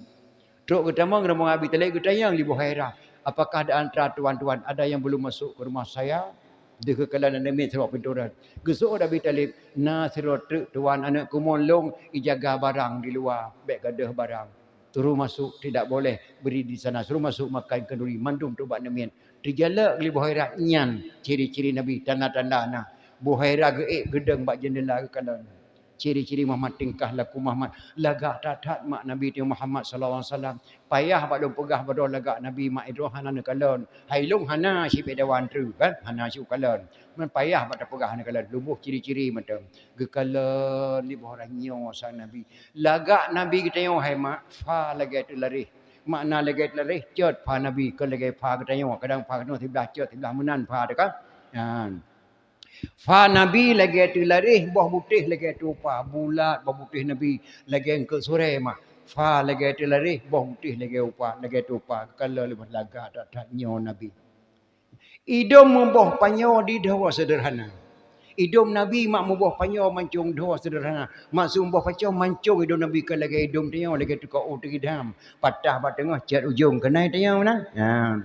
Trok geutamong rombongan Abi Thalib, geutanyong lé Buhairah, "Apakah di antara tuan-tuan ada yang belum masuk ke rumah saya?" Deuh geukalon aneuk miet sidroe pintoe rot. Geuseuôt Abi Thalib, "Na sidroe treuk tuan aneuk keumuen lôn ijaga barang di luwa, bék gadôh barang. Suruh masuk, tidak boleh berdiri di sana. Suruh masuk makan khanduri, mandum trok bak aneuk miet." Teujalak lé Buhairah, nyan ciri-ciri Nabi, tanda-tanda na. Buhairah geuék geudong bak jeundela geukalon. Ciri-ciri Muhammad, tingkah laku Muhammad. Lagak that-that mak Nabi teuh Muhammad sallallahu alaihi wasallam. Payah bak lôn peugah bak droe lagak Nabi mak droe hana neukalon. Hai lôn hana sibée dawan treuk kan? Hana sikalon. Man payah bak tapeugah neukalon. Lôn boh ciri-ciri mantong. Geukalon lé boh ureuëng nyoe sang Nabi. Lagak Nabi geutanyoe hai mak, fa lagée teuh laréh. Makna lagée teuh laréh, cot fa Nabi, kon lagée fa geutanyoe. Kadang fa geutanyoe siblah cot, siblah meunan fa teuh kan? Nyan. Fa Nabi lagée teuh laréh, boh butéh lagée teuh upa, bulat boh butéh Nabi lagée eungkôt surée mah. Fa lagée teuh laréh, boh butéh lagée upa, lagée teuh upa, geukalon lé boh lagak that-that nyoe Nabi. Idom muboh panyoe di dhoe seudeurhana. Idom Nabi mak muboh panyoe mancong dhoe seudeurhana. Maksud muboh panyoe mancong idom Nabi kon lagée idom tanyoe, lagée teuka u teugidam, patah bak teungoh, cot ujong keunai tanyoe meunan. Nyan.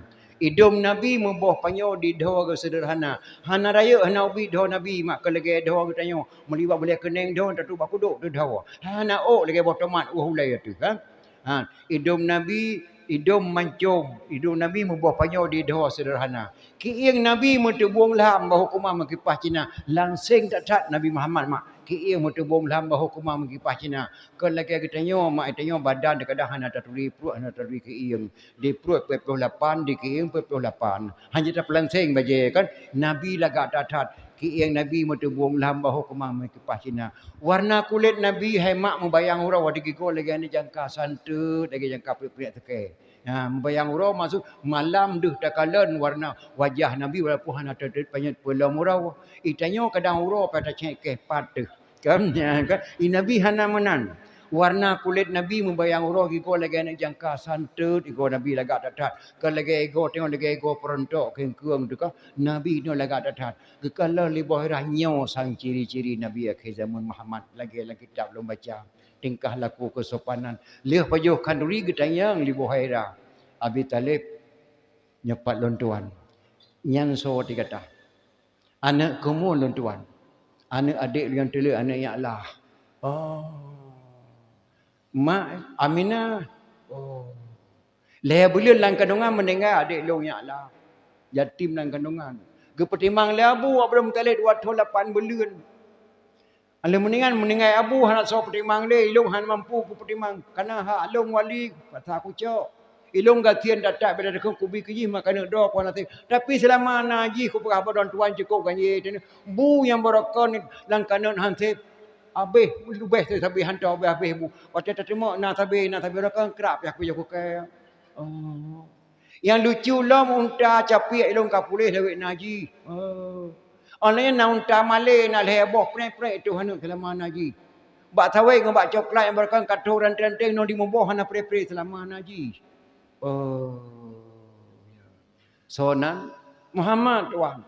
Idom Nabi muboh panyoe di dhoe geuh seudeurhana. Hana rayeuk, hana ubit dhoe Nabi mak kon lagée dhoe geutanyoe. Meulibak bulée keuneng dhoe, tatuek bak kudok teuh dhoe. Hana ôk lagée boh tomat ueh ulée teuh, ha? Ha, idom Nabi, idom mancong, idom Nabi muboh panyoe di dhoe seudeurhana. Kiéng Nabi meuteubong lham bahô keumah meukipah Cina. Langseng that-that Nabi Muhammad mak. Kiéng meuteubong lham bahô keumah meukipah Cina. Kon lagée geutanyoe mak, geutanyoe badan teuh kadang hana taturi pruet, hana taturi kiéng. Di pruet peuet ploh lapan, di kiéng peuet ploh lapan. Hana tapeulanseng bajée kan? Nabi lagak that-that. Kiéng Nabi meuteubong lham bahô keumah meukipah Cina. Warna kulét Nabi hai mak meubayang uroe, di gigoe lagée aneuk jangka santeut, lagée jangka priek-priek seukée. Ha, meubayang uroe maksud malam deuh takalon warna wajah Nabi walaupun hana teuteuet panyöt peulom uroe. Geutanyoe kadang uroe pat tacék keh pat teuh. Kan? Nyan kan? I Nabi hana meunan. Warna kulét Nabi meubayang uroe, gigoe lagée aneuk jangka santeut, gigoe Nabi lagak that-that. Kon lagée gigoe tanyoe, lagée gigoe peurontok keueng-keueng teuh ka. Nabi nyoe lagak that-that. Geukalon lé boh Hira nyoe sang ciri-ciri Nabi akhé zaman Muhammad lagée lam kitab lôn baca. Tingkah laku keusopanan. Lheueh pajoh khanduri geutanyong lé boh Hira, "Abi Thalib, nyoe pat lôn tuan?" "Nyan soe?" "Di gata." "Aneuk keumuen lôn tuan. Aneuk adék lôn nyang teulheueh, aneuk Ya'la." "Oh." "Mak Aminah?" "Oh." "Lhée buleuen lam kandongan meuninggai adék lôn Ya'la. Yatim lam kandongan. Geupeutimang lé Abu Abdul Muthalib dua thon lapan buleuen." "Lheueh meuninggai, meuninggai Abu hana soe peutimang lé, ilôn hana mampu kupeutimang. Kana hak lôn wali, kuasa kucok. Ilôn gasien that-that, beda deungon kubi keu jih makaneuk droe kuh naseb. Tapi seulama na jih kupeugah bak droen tuan cukôp ganyée teuh. Bu nyang barokon lam kaneuk han seb. Abéh, leubeh sabe hantom abéh-abéh bu. Watée tateumeuk na sabe, na sabe barokon krab pih kujoh kukée." Oh. Nyang lucu lom unta capiek ilôn ka puléh lawét na jih. Oh. Óh lheueh nyan na unta malée na lhée boh prek-prek teuh aneuk seulama na jih. Bak sawét ngon bak coklat nyang barokon ka tho ranté-ranté nyoe di muboh hana prek-prek seulama na jih. Oh. Soe nan? Muhammad tuan.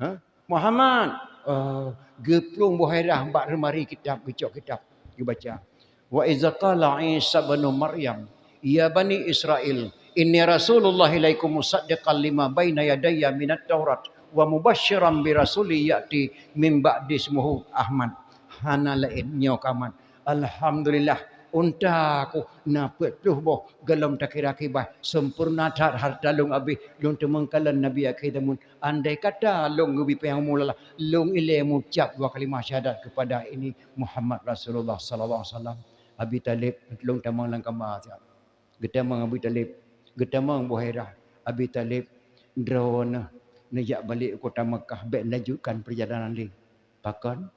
Ha? Muhammad, eh, geuplueng boh Hira bak reumari kitab, geucok kitab, geubaca. "Wa iza qala Isa ibnu Maryam, ya bani Israil, inni rasulullah ilaikum musaddiqan lima baina yadayya minat Taurat wa mubasyiran bi rasulin ya'ti min ba'di ismuhu Ahmad." Hana laén nyoe ka mat. Alhamdulillah, unta ku na peuet ploh boh gohlom takira kiban, sempurna that hareuta lôn abéh, lôn teumeung kalon Nabi akhé zaman. Andai kata lôn geubri péng umu lala, lôn ilée meucab dua kalimah syahadat keupada ini Muhammad Rasulullah sallallahu alaihi wasallam. Abi Thalib, lôn tamong lam kama siat. Geutamong Abi Thalib, geutamong boh Hira. Abi Thalib, droeneuh neujak balek u kota Makkah, bék lanjutkan peurjalanan lé. Pakon?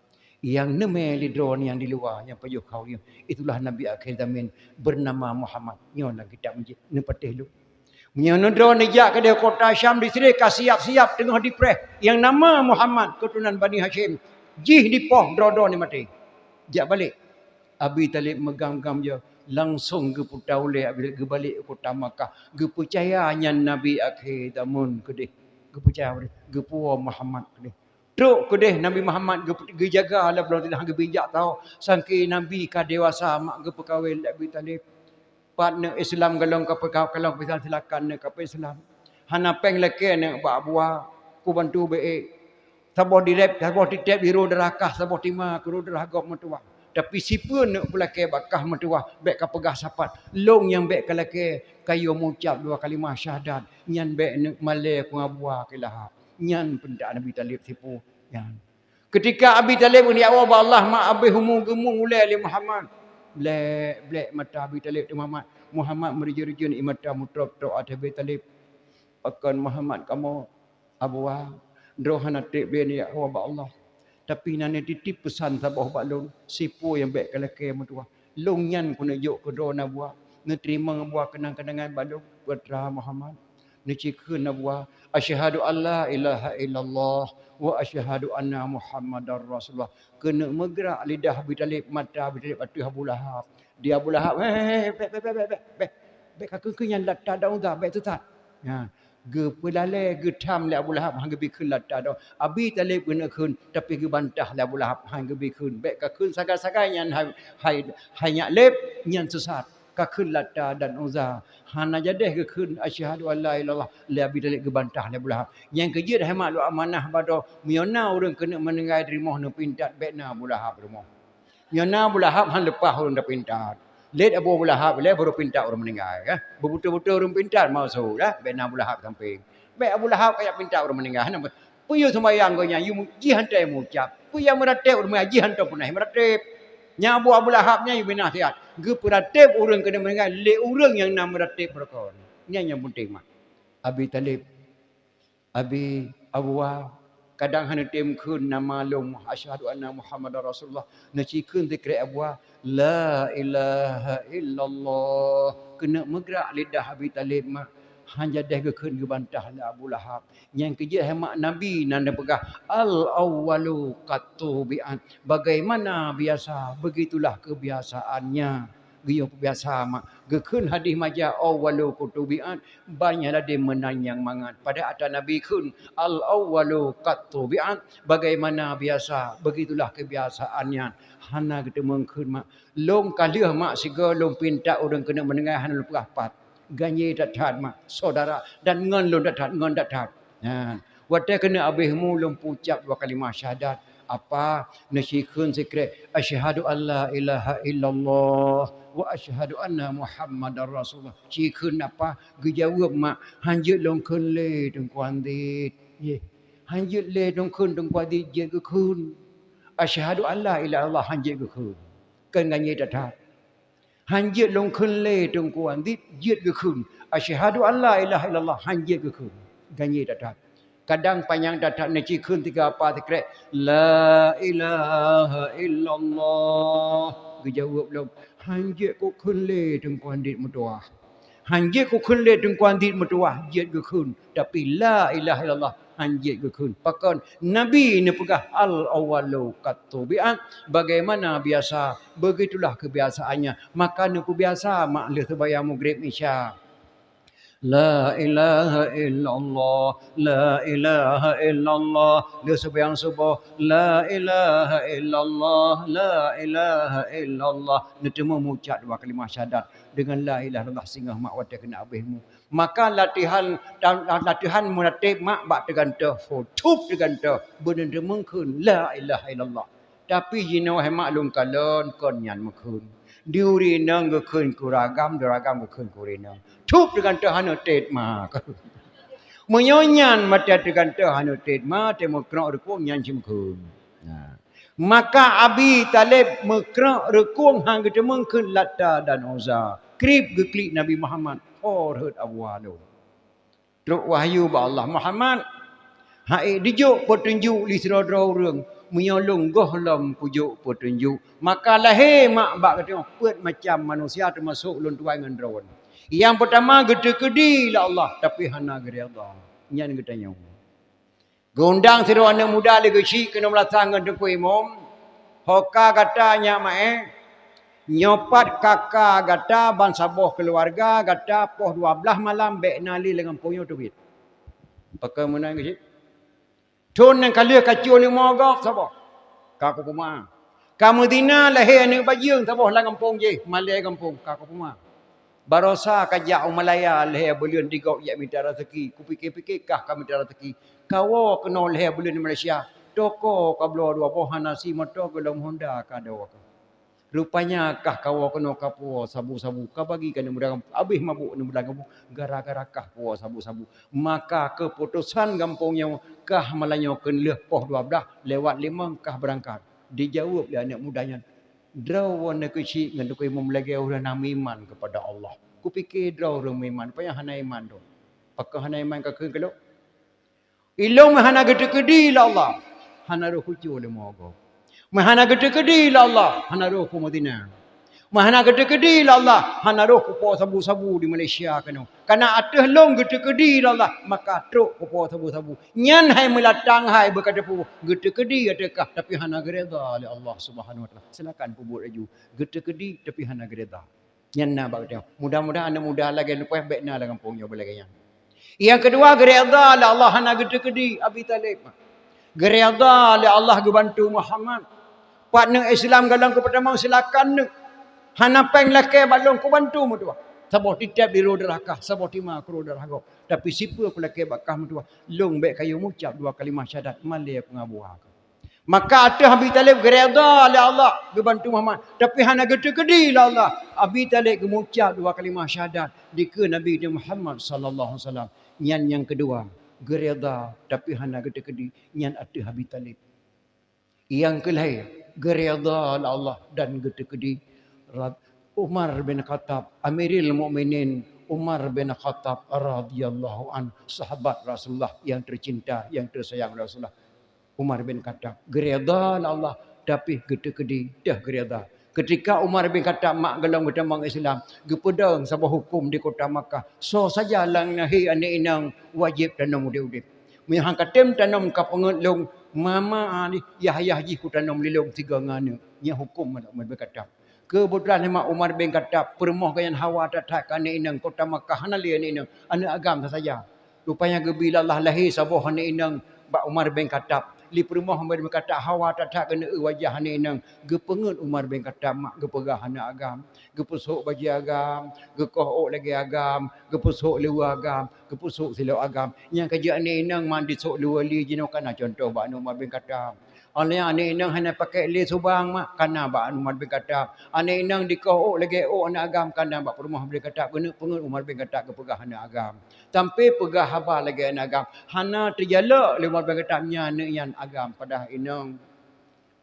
Nyang neumé lé droeneuh nyang di luwa, nyang pajoh khanduri, itulah Nabi akhé zaman bernama Muhammad. Nyoe lam kitab meujieb, neupatéh lôn. Meunyoe droeneuh jak keudeh kota Syam, di sideh ka siap-siap teungoh dipreh nyang nama Muhammad, keuturonan Bani Hasyim. Jih dipoh droe-droe nyan maté. Jak balek. Abi Thalib meugam-gam jih, Langsong geuputa ulèe Abi Thalib geubalek u kota Makkah. Geupeucaya nyan Nabi akhé zamon keudeh. Geupeucaya keudeh. Geupuwoe Muhammad keudeh. Trok keudeh Nabi Muhammad geup-, geujaga lam bloe teuh, hana geubri jak saho. Sangke Nabi ka dewasa mak geupeukawén lé Abi Thalib. Pat neuk Islam golom ka peuka-, golom ka Islam, silakan neuk ka Islam. Hana péng lakèe neuk bak Abu Wahab, kubantu beu ék. Saboh direb, saboh titeb di uroe darah kah, saboh tima keu uroe darah gob meutuwah. Tapi sipeue neuk peulakèe bak kah meutuwah, bèk ka peugah sapat. Lôn nyang bèk ka lakèe, ka yue meucab dua kalimah syahadat. Nyan bèk neuk malèe keu Abu Wahab keu Lahab. Nyan peurintah Nabi Thalib sipeue nyan. Keutika Abi Thalib geunyak woe bak Allah, mak abéh umu geumung ulèe lé Muhammad. Blek, blek mata Abi Thalib teuh Muhammad. Muhammad meureujeuet-reujeuet ié mata meutrôp-trôp ateueh Abi Thalib. Pakon Muhammad kamoe, Abu Wahab, droe hana trép lé neujak woe bak Allah. Tapi na neutitip peusan saboh bak lôn, sipeue nyang bèk ka lakèe meutuwah. Lôn nyan keuneuk jok keu droeneuh Abu Wahab, neuteurimong Abu Wahab keunang-keunangan bak lôn, putra Muhammad. Neucikheun Abu Wahab, "Asyhadu an la ilaha illallah wa asyhadu anna Muhammadar Rasulullah." Keuneuk meugrak lidah Abi Thalib, mata Abi Thalib ateueh Abu Lahab. Di Abu Lahab, "Hei, hei, hei, bèk, bèk, bèk, bèk, bèk, bèk. Bèk ka kheun-kheun nyan Lata dan Uzza, bèk teusat." Nyan, geupeulalèe, geutham lé Abu Lahab, han geubri kheun Lata dan Abi Thalib keuneuk kheun, tapi geubantah lé Abu Lahab, han geubri kheun. Bèk ka kheun sagai-sagai nyan hai, hai, hai nyak lép, nyan sesat. Ka kheun Lata dan Uzza. Hana jadèh geukheun asyhadu an la ilaha illallah, lé Abi Thalib geubantah lé Abu Lahab. Nyang keujeuet hai mak lôn amanah bak droe, meunyoe na ureueng keuneuk meuninggai di rumoh neupintat, bèk na Abu Lahab rumoh. Nyoe na Abu Lahab han leupah ureueng tapintat. Lét Abu Lahab lé baru pintat ureueng meuninggai, ya. Beubeutôi-beutôi ureueng pintat maksud, ya. Bèk na Abu Lahab sampéng. Bèk Abu Lahab kajak pintat ureueng meuninggai. Hana, peue yue sumbayang geuh nyan, yue mu-, jih han tém meucab. Peue yue meuratép ureueng meuninggai, jih han tém peureunah meuratép. Nyan Abu, Abu Lahab nyan yue bri nasihat. Geupeuratép ureueng keuneuk meuninggai lé ureueng nyang na meuratép beureukoh. Nyan nyang peunteng mat. Abi Thalib Abi, Abu Wahab, kadang hana tém kheun nama lôn, asyhadu anna Muhammadar Rasulullah. Neucikheun sikrek Abu Wahab, la ilaha illallah. Keuneuk meugrak lidah Abi Thalib mak, han jadèh geukheun geubantah lé Abu Lahab. Nyang keujeuet hai mak Nabi na neupeugah, al-awwalu qad tubi'at. Bagaimana biasa, begitulah kebiasaannya. Geuyue peubiasa mak. Geukheun hadih maja, awwalu qad tubi'at, ban nyang ladôm meunan nyang mangat. Padahai ata Nabi kheun, al-awwalu qad tubi'at, bagaimana biasa, begitulah kebiasaan nyan. Hana geuteumeung kheun mak. Lôn ka lheueh mak sigoe lôn pintat ureueng keuneuk meuninggai hana lôn peugah pat. Ganyé that-that mak, saudara, dan ngon lôn that-that, ngon that-that. Nyan. Watèe keuneuk abéh mu lôn peucab dua kalimah syahadat. Apa? Neucikheun sikrek, "Asyhadu an la ilaha illallah wa asyhadu anna Muhammadar Rasulullah." Cikheun apa? Geujaweueb mak, "Han jeuet lôn kheun lé Teungku Andit." Yeh. Han jeuet lé lôn kheun Teungku Andit, jeuet geukheun. "Asyhadu an la ilaha illallah," han jeuet geukheun. Kheun ganyé that-that. Han jeuet lôn kheun lé Teungku Andit, jeuet geukheun. Asyhadu an la ilaha illallah, han jeuet geukheun. Ganyé that-that. Kadang panyang that-that neucikheun tiga apa sikrek, la ilaha illallah. Geujaweueb lom, han jeuet kukheun lé Teungku Andit meutuwah. Han jeuet kukheun lé Teungku Andit meutuwah, jeuet geukheun. Tapi la ilaha illallah, han jeuet geukheun. Pakon? Nabi neupeugah, "Al-awwalu qad tubi'at." Bagaimana biasa, begitulah kebiasaannya. Maka neupeubiasa mak lheueh seumayang Maghrib Isya. La ilaha illallah, la ilaha illallah. Lheueh seumayang suboh, la ilaha illallah, la ilaha illallah. Neuteumeung meucab dua kalimah syahadat deungon la ilaha illallah singoh mak watèe keuneuk abéh mu. Maka latihan, latihan meuratép mak bak teugantoh, ho, cup teugantoh, beuneuteumeung kheun la ilaha illallah. Tapi jinoe hai mak lôn kalon kon nyan meukheun. Di ureueng inong geukheun keu ureueng agam, di ureueng agam geukheun keu ureueng inong. Cup teugantoh hana tét mak. Meunyoe nyan mata teugantoh hana tét mak, teumeukruek rukung nyan cit meukheun. Nah. Maka Abi Thalib meukruek rukung han geuteumeung kheun Lata dan Uzza. Krieb geuklik Nabi Muhammad, ho rhot Abu Wahab lôn. Trok wahyu bak Allah, "Muhammad, han ék dijok peutunjuk lé sidroe-droe ureueng, meunyoe lôn gohlom kujok peutunjuk." Maka lahé mak bak geutanyoe peuet macam manusia teumasok lôn tuwan ngon droeneuh. Nyang peurtama geuteukeudi lé Allah, tapi hana geuridha. Nyan geutanyoe. Geuundang sidroe aneuk muda lé geuchik keunoe meulasan ngon Teungku Imum, "Ho ka gata nyak maé?" Nyoe pat kaka gata ban saboh keuluwarga gata poh dua blaih malam bék na lé lam gampông nyoe teubiet. Pakon meunan keuh cit? Thon nyang ka lheueh ka cue leumo gob saboh, ka kupeuma. Ka meuzina lahé aneuëk bajeueng saboh lam gampông jih, malée gampông, ka kupeuma. Baroesa ka jak u Malaya lhée buleuen di gob jak mita raseuki, kupike-pike kah ka mita raseuki. Kawoe keunoe lhée buleuen di Malaysia, toko ka bloe dua boh hana si moto gohlom Honda ka doe kah. Rupanya kah kawoe keunoe ka puwoe sabu-sabu, ka bagi keu aneuëk muda gampông, habéh mabök aneuëk muda gampông gara-gara kah puwoe sabu-sabu. Maka keuputosan gampông nyoe kah malam nyoe keu lheueh poh dua blaih lewat limong kah beurangkat. Dijaweueb lé aneuëk muda nyan, "Droe woe neukeuchik ngon Teungku Imum lagée ureuëng na meuiman keupada Allah. Kupike droe ureuëng meuiman, rupanya hana iman droe." Pakon hana iman ka kheun keu lôn? Ilôn meuhana geuteukeudi lé Allah, hana roh kucue leumo gob. Meuhana geuteukeudi lé Allah, hana roh kumeuzina. Meuhana geuteukeudi lé Allah, hana roh kupoh sabu-sabu di Malaysia keunoe. Kareuna ateueh lôn geuteukeudi lé Allah, maka trok kupoh sabu-sabu. Nyan hai meulatang hai beukateupeue, geuteukeudi ateueh kah, tapi hana geuredha lé Allah Subhanahu Wa Taala. Silakan peubuet laju. Geuteukeudi tapi hana geuredha. Nyan na bak geutanyoe. Mudah-mudahan aneuëk muda lagée leupah bék na lam gampông nyoe lagée nyan. Nyang keudua, geuredha lé Allah hana geuteukeudi Abi Thalib. Geuredha lé Allah geubantu Muhammad. Pat neuëk Islam galong keu peutamong, silakan neuëk. Hana péng lakée bak lôn kubantu meutuwah. Saboh titeb di roh darah kah, saboh tima keu roh darah gob. Tapi sipeue kulakée bak kah meutuwah, lôn bék kayue mucab dua kalimah syahadat, malée peungabua kah. Maka ateueh Abi Thalib geuredha lé Allah geubantu Muhammad, tapi hana geuteukeudi lé Allah. Abi Thalib geumucab dua kalimah syahadat dikeue Nabi Muhammad sallallahu alaihi wasallam. Nyan nyang keudua, geuredha tapi hana geuteukeudi, nyan ateueh Abi Thalib. Nyang keulhée, geuredha lé Allah dan geuteukeudi Rad-, Umar bin Khattab, Amiril Mukminin Umar bin Khattab radhiyallahu an, sahabat Rasulullah yang tercinta, yang tersayang Rasulullah. Umar bin Khattab geuredha lé Allah, tapi geuteukeudi teuh geuredha. Ketika Umar bin Khattab mak gohlom geutamong Islam, geupeudong saboh huköm di kota Makkah, soe saja nyang lahé aneuëk inong wajéb tanom udeb-udeb. Meunyoe han katem tanom ka peungeuet lôn, mama yah-yah jih kutanom lé lôn sigoe ngon aneuëk. Nyan huköm Umar bin Khattab. Keubeutulan hima Umar bin Khattab peurumoh gobnyan hawa that-that keu aneuëk inong, kota Makkah hana lé aneuëk inong, aneuëk agam sasaja. Rupanya geubi lé Allah lahé saboh aneuëk inong bak Umar bin Khattab. Lé peurumoh Umar bin Khattab hawa that-that keuneuk eu wajah aneuëk inong, geupeungeuet Umar bin Khattab mak geupeugah aneuëk agam, geupeusok bajée agam, geukoh ôk lagée agam, geupeusok luwa agam, geupeusok silop agam. Nyang ka jeuet aneuëk inong mak disok luwa lé jinoe kana cuntoh bak aneuëk Umar bin Khattab. Óh lheueh nyan aneuëk inong hana pakék lé subang mak, kana bak Umar bin Khattab. Aneuëk inong dikoh ôk lagée ôk aneuëk agam, kana bak peurumoh Umar bin Khattab. Keuneuk peungeuet Umar bin Khattab geupeugah aneuëk agam. Sampai peugah haba lagée aneuëk agam. Hana teujalok lé Umar bin Khattab nyan aneuëk nyan agam, padahai inong.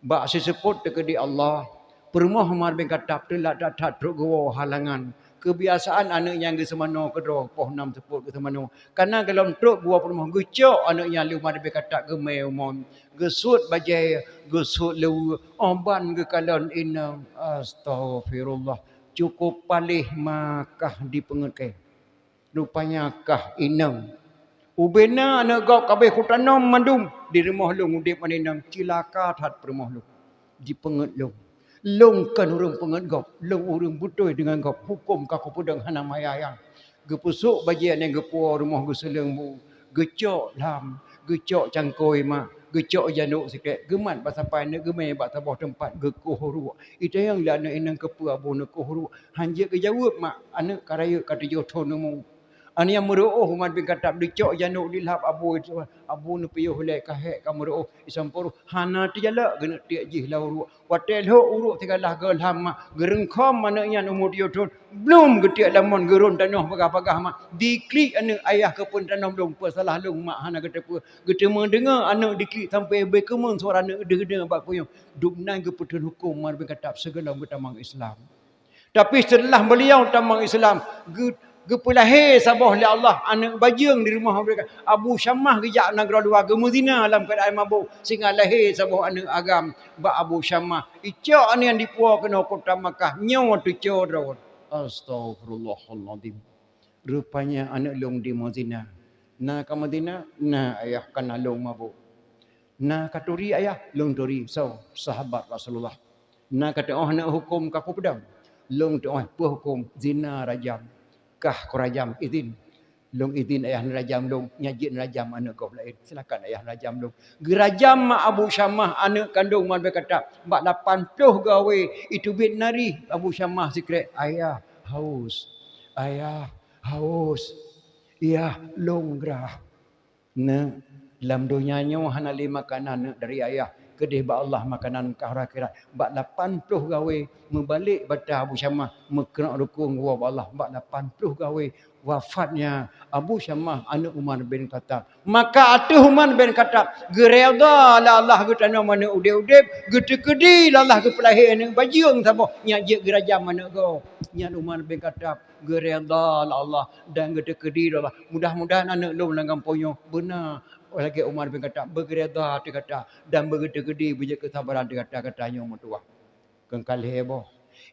Bak siseupôt teukeudi Allah, peurumoh Umar bin Khattab teulat that-that trok geuwoe halangan. Keubiasaan aneuëk nyan geuseumanoe keudroe, poh nam seupôt geuseumanoe. Kana gohlom trok geuwoe peurumoh, geucok aneuëk nyan lé Umar bin Khattab geumé umon. Geusuet bajée, geusuet luwa, óh ban geukalon inong. Astaghfirullah, cukup paléh ma kah dipeungeuet kée. Rupanya kah inong. Ubena aneuëk gob ka abéh kutanom mandum, di rumoh lôn udeb ngon inong, cilaka that peurumoh lôn. Jipeungeuet lôn. Lôn kon ureuëng peungeuet gob, lôn ureuëng beutôi deungon gob, huköm ka kupeudong hana maya-maya. Geupeusok bajée nyang geupuwoe rumoh geuseuleueng bu, geucok lham, geucok cangkôi mak, geucok janok sikét, geumat bak sapai aneuëk geumé bak saboh teumpat geukoh uruek. Itanyong lé aneuëk inong keupeue abu neukoh uruek, han jeuet geujaweueb mak, aneuëk ka rayeuk ka tujoh thon umu. Aneuëk nyang meureuôh Umar bin Khattab dicok janok dilhab abu, abu neupiôh lé ka hék ka meureuôh isampôh hana teujalok geuneuk tiek jih lam uruek. Watée lhok uruek sigalah gohlham mak, geureungkhom aneuëk nyan umu tujoh thon, blum geutiek lam mon geurôn tanoh bagah-bagah mak, diklik aneuëk ayah keupeue tanom lôn, peusalah lôn mak hana geuteupeue. Geuteumé deungoe aneuëk diklik sampoe beukeumeung suara aneuëk deuh-deuh bak kuyong. Dumnan geupeutheun huköm Umar bin Khattab sigohlom geutamong Islam. Tapi seuteulah beuliau tamong Islam, geu-, geupeulahé saboh lé Allah aneuëk bajeueng di rumoh Abu Syamah geujak nanggroe luwa geumeuzina lam keuadaan mabök, sehingga lahé saboh aneuëk agam bak Abu Syamah. Icok aneuëk nyan dipuwoe keunoe kota Makkah, nyoe teucok droe. Astaghfirullahalazim. Rupanya aneuëk lôn dimeuzina. Na ka meuzina? Na ayah, kana lôn mabök. Na ka turi ayah? Lôn turi. Soe? Sahabat Rasulullah. Na ka teu'oh neuk huköm ka kupeudong. Lôn teu'oh peue huköm zina rajam. Kah kurajam izin. Lôn izin ayah neurajam lôn, nyan jeuet neurajam aneuëk gob laén. Silakan ayah neurajam lôn. Geurajam mak Abu Syamah aneuëk kandông Umar bin Khattab bak lapan ploh gawée, iteubiet narieh Abu Syamah sikrek, "Ayah haus, ayah haus, yah lôn grah." Neuk, lam donya nyoe hana lé makanan neuk dari ayah, keudeh bak Allah makanan kah akhirat. Bak lapan ploh gawée meubalek bata Abu Syamah, meukeunok rukon geuwoe bak Allah bak lapan ploh gawée. Wafatnya Abu Syamah aneuëk Umar bin Khattab. Maka ateueh Umar bin Khattab geuredha lé Allah geutanom aneuëk udeb-udeb, geuteukeudi lé Allah geupeulahé aneuëk bajeueng saboh, nyan jeuet geurajam aneuëk gob. Nyan Umar bin Khattab geuredha lé Allah dan geuteukeudi lé Allah. Mudah-mudahan aneuëk lôn lam gampông nyoe beuna lagée Umar bin Khattab beugeuredha teuh gata dan beugeuteukeudeue beujeuet keusabaran teuh gata, gata nyoe meutuwah. Keungkalhée boh.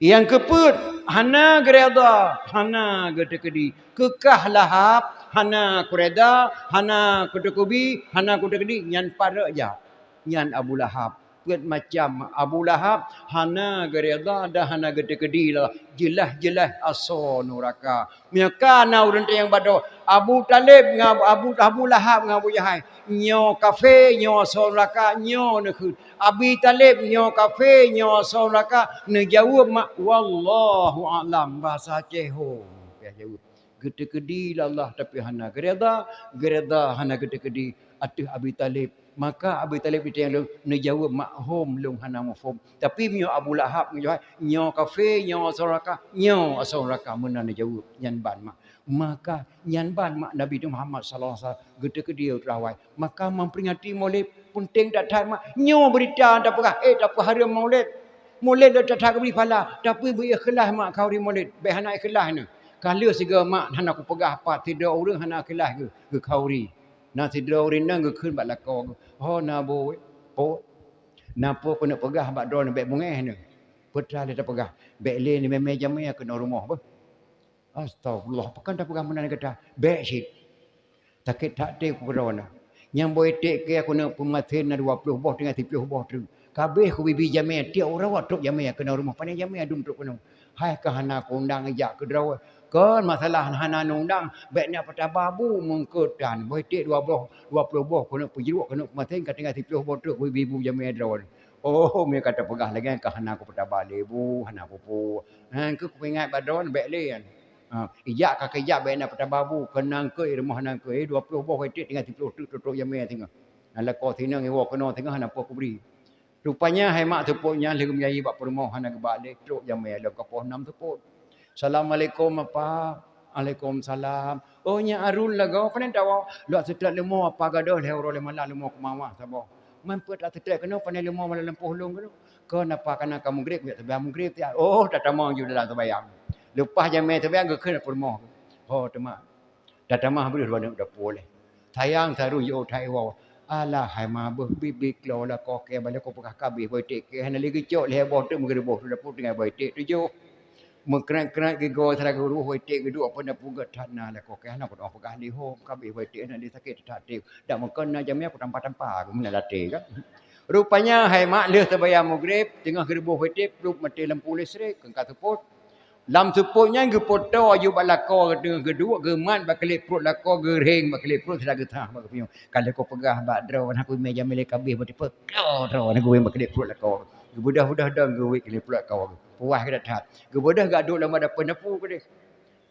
Nyang keupeuet, hana geuredha, hana geuteukeudi. Keukah lahab, hana kuredha, hana kuteukubi, hana kuteukeudi, nyan pat rot jak. Nyan Abu Lahab. Peuet macam Abu Lahab hana geuredha dan hana geuteukeudi lah, jeulaih-jeulaih asoe nuraka. Meunyoe ka na ureuëng teuh nyang bado, Abu Taleb ngon Abu, Abu Lahab ngon Abu Jahal, nyoe kafé, nyoe asoe nuraka, nyoe neukheun. Abi Taleb nyoe kafé, nyoe asoe nuraka, neujaweueb mak, "Wallahu a'lam," bahasa Aceh ho. Geuteukeudi lé Allah tapi hana geuredha, geuredha hana geuteukeudi ateueh Abi Taleb. Maka Abi Taleb di tiang lôn neujaweueb mak hom lôn hana muphom. Tapi meunyoe Abu Lahab ngon Jahal, nyoe kafé, nyoe asoe nuraka, nyoe asoe nuraka meunan neujaweueb, nyan ban mak. Maka nyan ban mak Nabi Muhammad sallallahu alaihi wasallam geuteukeudi u terawai. Maka memperingati Maulid penting that-that mak. Nyoe beurita tapeugah, eh, tapeuhareuem Maulid. Maulid le that-that geubri pahala, tapi beu ikhlas mak khauri Maulid. Bék hana ikhlas nyoe. Ka lheueh sigoe mak hana kupeugah pat sidroe ureuëng hana ikhlas geu-, geukhauri. Na sidroe ureuëng nyan geukheun bak lakoe geuh, "Ho na boh, po, na po keuneuk peugah bak droeneuh bék beungéh nyoe. Peue teuma lé tapeugah, bék lé neumé-mé jamé keunoe rumoh beuh." Astagfirullah, pakon tapeugah meunan gata? Bék cit. Sakét that até keu droeneuh. Nyang boh iték keu keuneuk peumasen na dua ploh boh teungoh siploh boh treuk. Ka abéh kubibi jamé, tiep uroe trok jamé keunoe rumoh, pané jamé dum trok keunoe. Hai ka hana kuundang jak keu droe. Kon masalah hana neuundang, bék na peutaba bu meungkeutan. Boh iték dua boh, dua ploh boh keuneuk peujruk, keuneuk peumasen, ka teungoh siploh boh treuk kubibi bu jamé droeneuh. Oh, meunyoe ka tapeugah lagée nyan ka hana kupeutaba lé bu, hana kupeue. Ha, keu kupeuingat bak droeneuh bék lé nyan. Ha, ijak ka keujak bék na peutaba bu, keunan keu i rumoh nan keu, eh, dua ploh boh iték teungoh siploh treuk trok jamé singoh. Na lakoe sinong iwoe keunoe singoh hana peue kubri. Rupanya hai mak seupôt nyan lheueh meujanji bak peurumoh hana geuba lé, trok jamé lom ka poh nam seupôt. "Assalamualaikum, Apa." "Waalaikumsalam." "Oh, nyan Arun lagoe, pane tawoe?" "Lôn seutôt leumo, Apa gadôh lhée uroe lhée malam leumo keu mama saboh." "Man peue taseutôt keunoe, pane leumo malam lampôh lôn keunoe?" "Kon Apa kana ka mugreb, jak seumayang mugreb siat." Oh, tatamong ju dalam seumayang. Leupah jamé seumayang geukheun peurumoh. Ho teuma. Tatamah beudôh droeneuh u dapô lé. Sayang saru jiôh that iwoe. Alah hai ma beuh biet-biet klo lakoe kée, bak lakoe peugah ka abéh boh iték kée, hana lé geucok lhée boh teuk meugeureuboh u dapô teungoh boh iték tujoh. Meukrét-krét gigoe sira geuruh boh iték geuduek, apa na peugét that na lakoe kée, hana kuteu'oh peugah lé ho, ka abéh boh iték hana lé sakét that até. Dak meukon na jamé kutampa-tampa, geumeunan laté ka. Rupanya hai mak lheueh seumayang mugreb, teungoh geureuboh boh iték, plup maté lampu listrik, keu ka seupôt. Lam seupôt nyan geupoto aju bak lakoe, geuduek geumat bak keulék pruet lakoe, geuréng bak keulék pruet, sira geusah bak geupiôh. Ka lheueh kupeugah bak droe, hana kuieng jamé lé ka abéh boh iték, klo droe hana kuieng bak keulék pruet lakoe. Geubeudoh-beudoh dong geuwét keulék pruet lakoe. Puwah geuh that-that. Geubeudoh geuduek lam dapeue napu keudeh.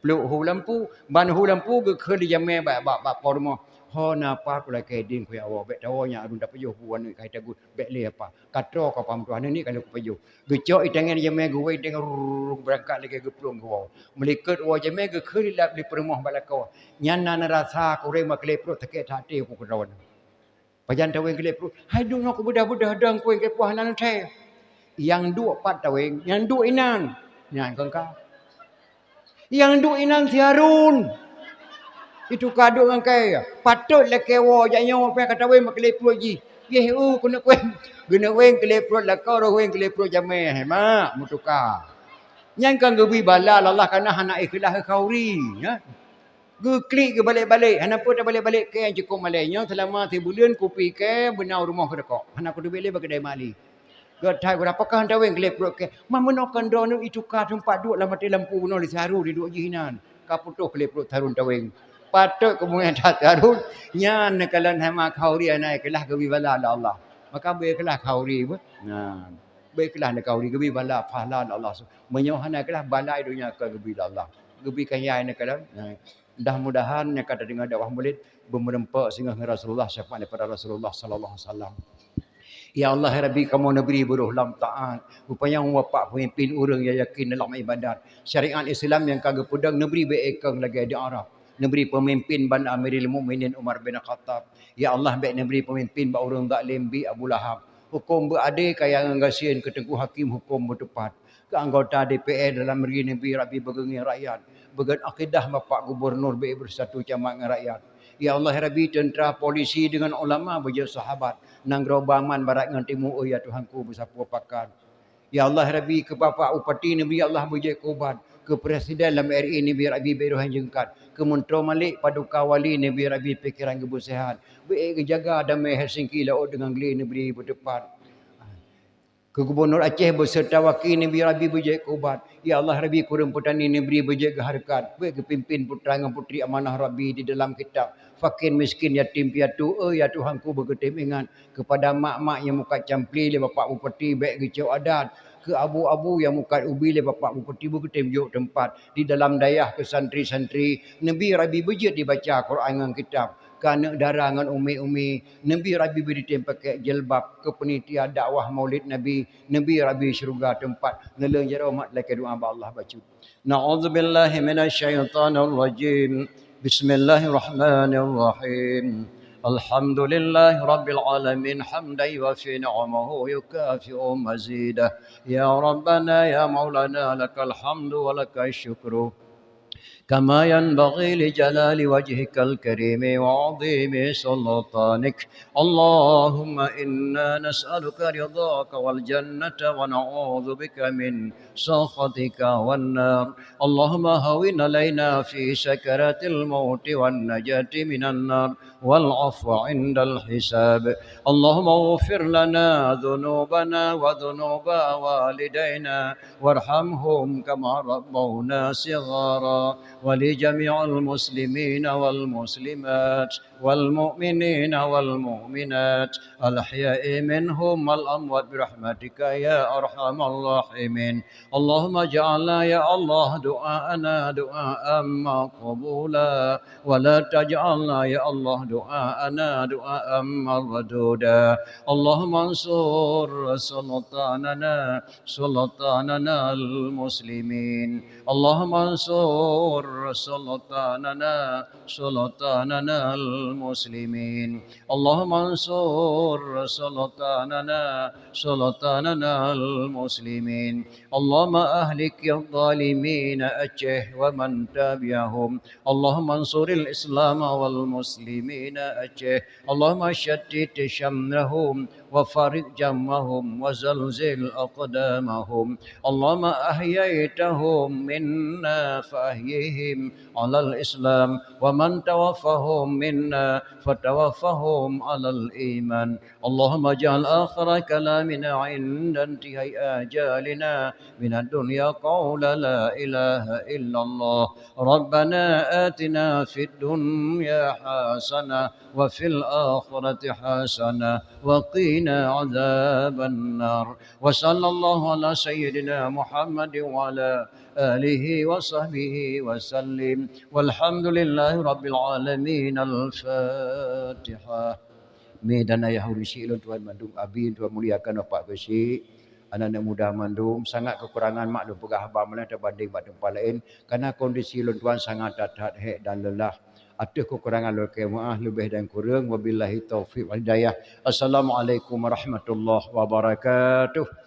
Pluek hu lampu, ban hu lampu geukheun di jamé bak, bak, bak po rumoh. "Ho na Apa kulakée ding kuyak woe, bék tawoe nyan Arun tapajoh bu aneuëk ka itagut, bék lé Apa. Ka troe ka Apa meutuah aneuëk nyoe ka lheueh kupajoh." Geucok itangieng jamé geuwéng deng rurung beurangkat lagée geuplueng geuwoe. Meulikot woe jamé geukheun lé peurumoh bak lakoe. Nyan na neurasa kureueng bak keulék pruet sakét that até ku keudroe. Pajan tawéng keulék pruet. Hai duek nyoe kubeudoh-beudoh dong kuwéng keupoh hana neuthée. Nyang duek pat tawéng, nyang duek inan. Nyan kon ka. Nyang duek inan si Harun. Itu ka duek ngon kée. Patôt lakée woe jak nyoe pih ka tawéng bak keulék pruet jih. Yeh u keuneuk wéng. Geuneuk wéng keulék pruet lakoe, roh wéng keulék pruet jamé. Hai mak, meutuka. Nyan kan geubri bala lé Allah kana hana ikhlas khauri, ya. Geuklik geubalek-balek, hana peue tabalek-balek kée nyang cukôp malée. Nyoe seulama sibuleuen kupi kée beuna u rumoh keudeukok. Hana kuteubiet lé bak keudai mali. Geuthai gura pakon taweng keu lé pruet kèe. Man meunoe kon droeneuh ituka teumpat duek lam até lampu bunoe lé Saharun diduek jih inan. Ka putôh keu lé pruet Saharun taweng. Patôt keu meu'en that Saharun, nyan neukalon hana khauri, hana ikhlas geubri bala lé Allah. Maka beu ikhlas khauri beuh. Nah, beu ikhlas neukalon khauri geubri bala pahala lé Allah. Meunyoe hana ikhlas bala donya ka geubri lé Allah. Geubri kaya neukalon. Nah, mudah-mudahan nyang ka tadeungoe dakwah mulod beumeureumpok singoh ngon Rasulullah, syafaat daripada Rasulullah sallallahu alaihi wasallam. Ya Allah, ya Rabbi, kamoe neubri beurôh lam taat. Rupanya bapak pemimpin ureueng nyang yakin dalam ibadat. Syariat Islam nyang ka geupeudong neubri beu ékong lagèe di Arab. Neubri pemimpin ban Amirul Mukminin Umar bin Khattab. Ya Allah, bèk neubri pemimpin bak ureueng zalim bi Abu Lahab. Huköm beuadé kaya ngon gasien keu Teungku Hakim huköm beuteupat. Keu anggota D P R dalam negeri neubri Rabbi beugeungieng rakyat. Beugon akidah bapak gubernur beu beusatu camat ngon rakyat. Ya Allah, ya Rabbi, teuntra, polisi deungon ulama beujeuet sahabat. Nanggroe beu aman barat ngon timu, oh ya Tuhanku, beusapeue pakat. Ya Allah, ya Rabbi, keu bapak bupati neubri Allah beujeuet keu ubat. Keu presiden lam R I neubri Rabbi beu roh nyang jeungkat. Keu meuntroe malik paduka wali neubri Rabbi pikeran geubeuseuhat. Beu geujaga damé Helsinki laôt deungon glé neubri beuteupat. Keu gubernur Aceh beserta waki neubri Rabbi beujeuet keu ubat. Ya Allah, Rabbi, keu ureueng peutani neubri beujeuet keu hareukat. Beu geupimpin putra ngon putri amanah Rabbi di dalam kitab. Fakir miskin yatim piatu, oh ya Tuhanku, beu geutem ingat. Keupada mak-mak nyang mukat campli lé bapak bupati bèk geucok adat. Keu abu-abu nyang mukat ubi lé bapak bupati beu geutem jok teumpat. Di dalam dayah keu santri-santri neubri Rabbi beujeuet dibaca Quran ngon kitab. Keu aneuk dara ngon umi-umi neubri Rabbi beu jitem pakèk jilbab. Keu panitia dakwah Maulid Nabi neubri Rabbi syeuruga teumpat. Neulheueh jaroe mat lakèe doa bak Allah bacut. Na'udzubillahi minasy syaithanir rajim. Bismillahirrahmanirrahim. Alhamdulillahi rabbil alamin, hamdan yuwafi ni'amahu wa yukafi'u mazidah. Ya Rabbana ya Maulana, lakal hamdu wa lakasy syukru. Kama yanbaghi li jalali wajhikal karimi wa 'azimi sultanik. Allahumma inna nas'aluka ridhaka wal jannata wa na'udzubika min sakhatika wan nar. Allahumma hawwin 'alaina fi sakaratil mauti wan najati minan nar wal 'afwa 'indal hisab. Allahumma ighfir lana dzunubana wa dzunuba walidaina warhamhum kama rabbawna shighara. Wa li jami'il muslimina wal muslimat wal mu'minina wal mu'minat al ahya'i minhum wal amwat bi rahmatika ya arhamar rahimin. Allahumma ja'alna ya Allah du'aana du'aan maqbula wa la taj'alna ya Allah du'aana du'aan marduda. Allahumma ansur sultanana sultanana al muslimin. Allahumma ansur sultanana sultanana al muslimin. Allahumma ansur sultanana sultanana al muslimin. Allahumma ahlikidh dhalimina Aceh wa man tabi'ahum. Allahumma ansuril Islam wal muslimina Aceh. Allahumma syattit syamlahum wa farriq jam'ahum wa zalzil aqdamahum. Allahumma ahyaitahum minna fa ahyihim 'alal Islam wa man tawaffahum minna fa tawaffahum 'alal iman. Allahumma ij'al akhira kalamina 'inda intihai ajalina minad dunya qawla la ilaha illallah. Rabbana atina fid dunya hasanah wa fil akhirati hasanah wa qina adzaban nar. Wa sallallahu ala sayyidina Muhammadin wa ala alihi wa sahbihi wa sallim. Walhamdulillahi rabbil alamin. Al-Fatihah. Mi dan ayah ureueng syik lôn tuan mandum, abi tuan muliakan bapak keusyik, aneuk-aneuk muda mandum, sangat keukurangan mak lôn peugah haba malam teubandéng bak teumpat laén, karena kondisi lôn tuan sangat that-that hék dan leulah. Ateueh keukurangan lôn lakèe meu'ah, leubeh dan kureueng, wabillahi taufiq wal hidayah. Assalamualaikum warahmatullahi wabarakatuh.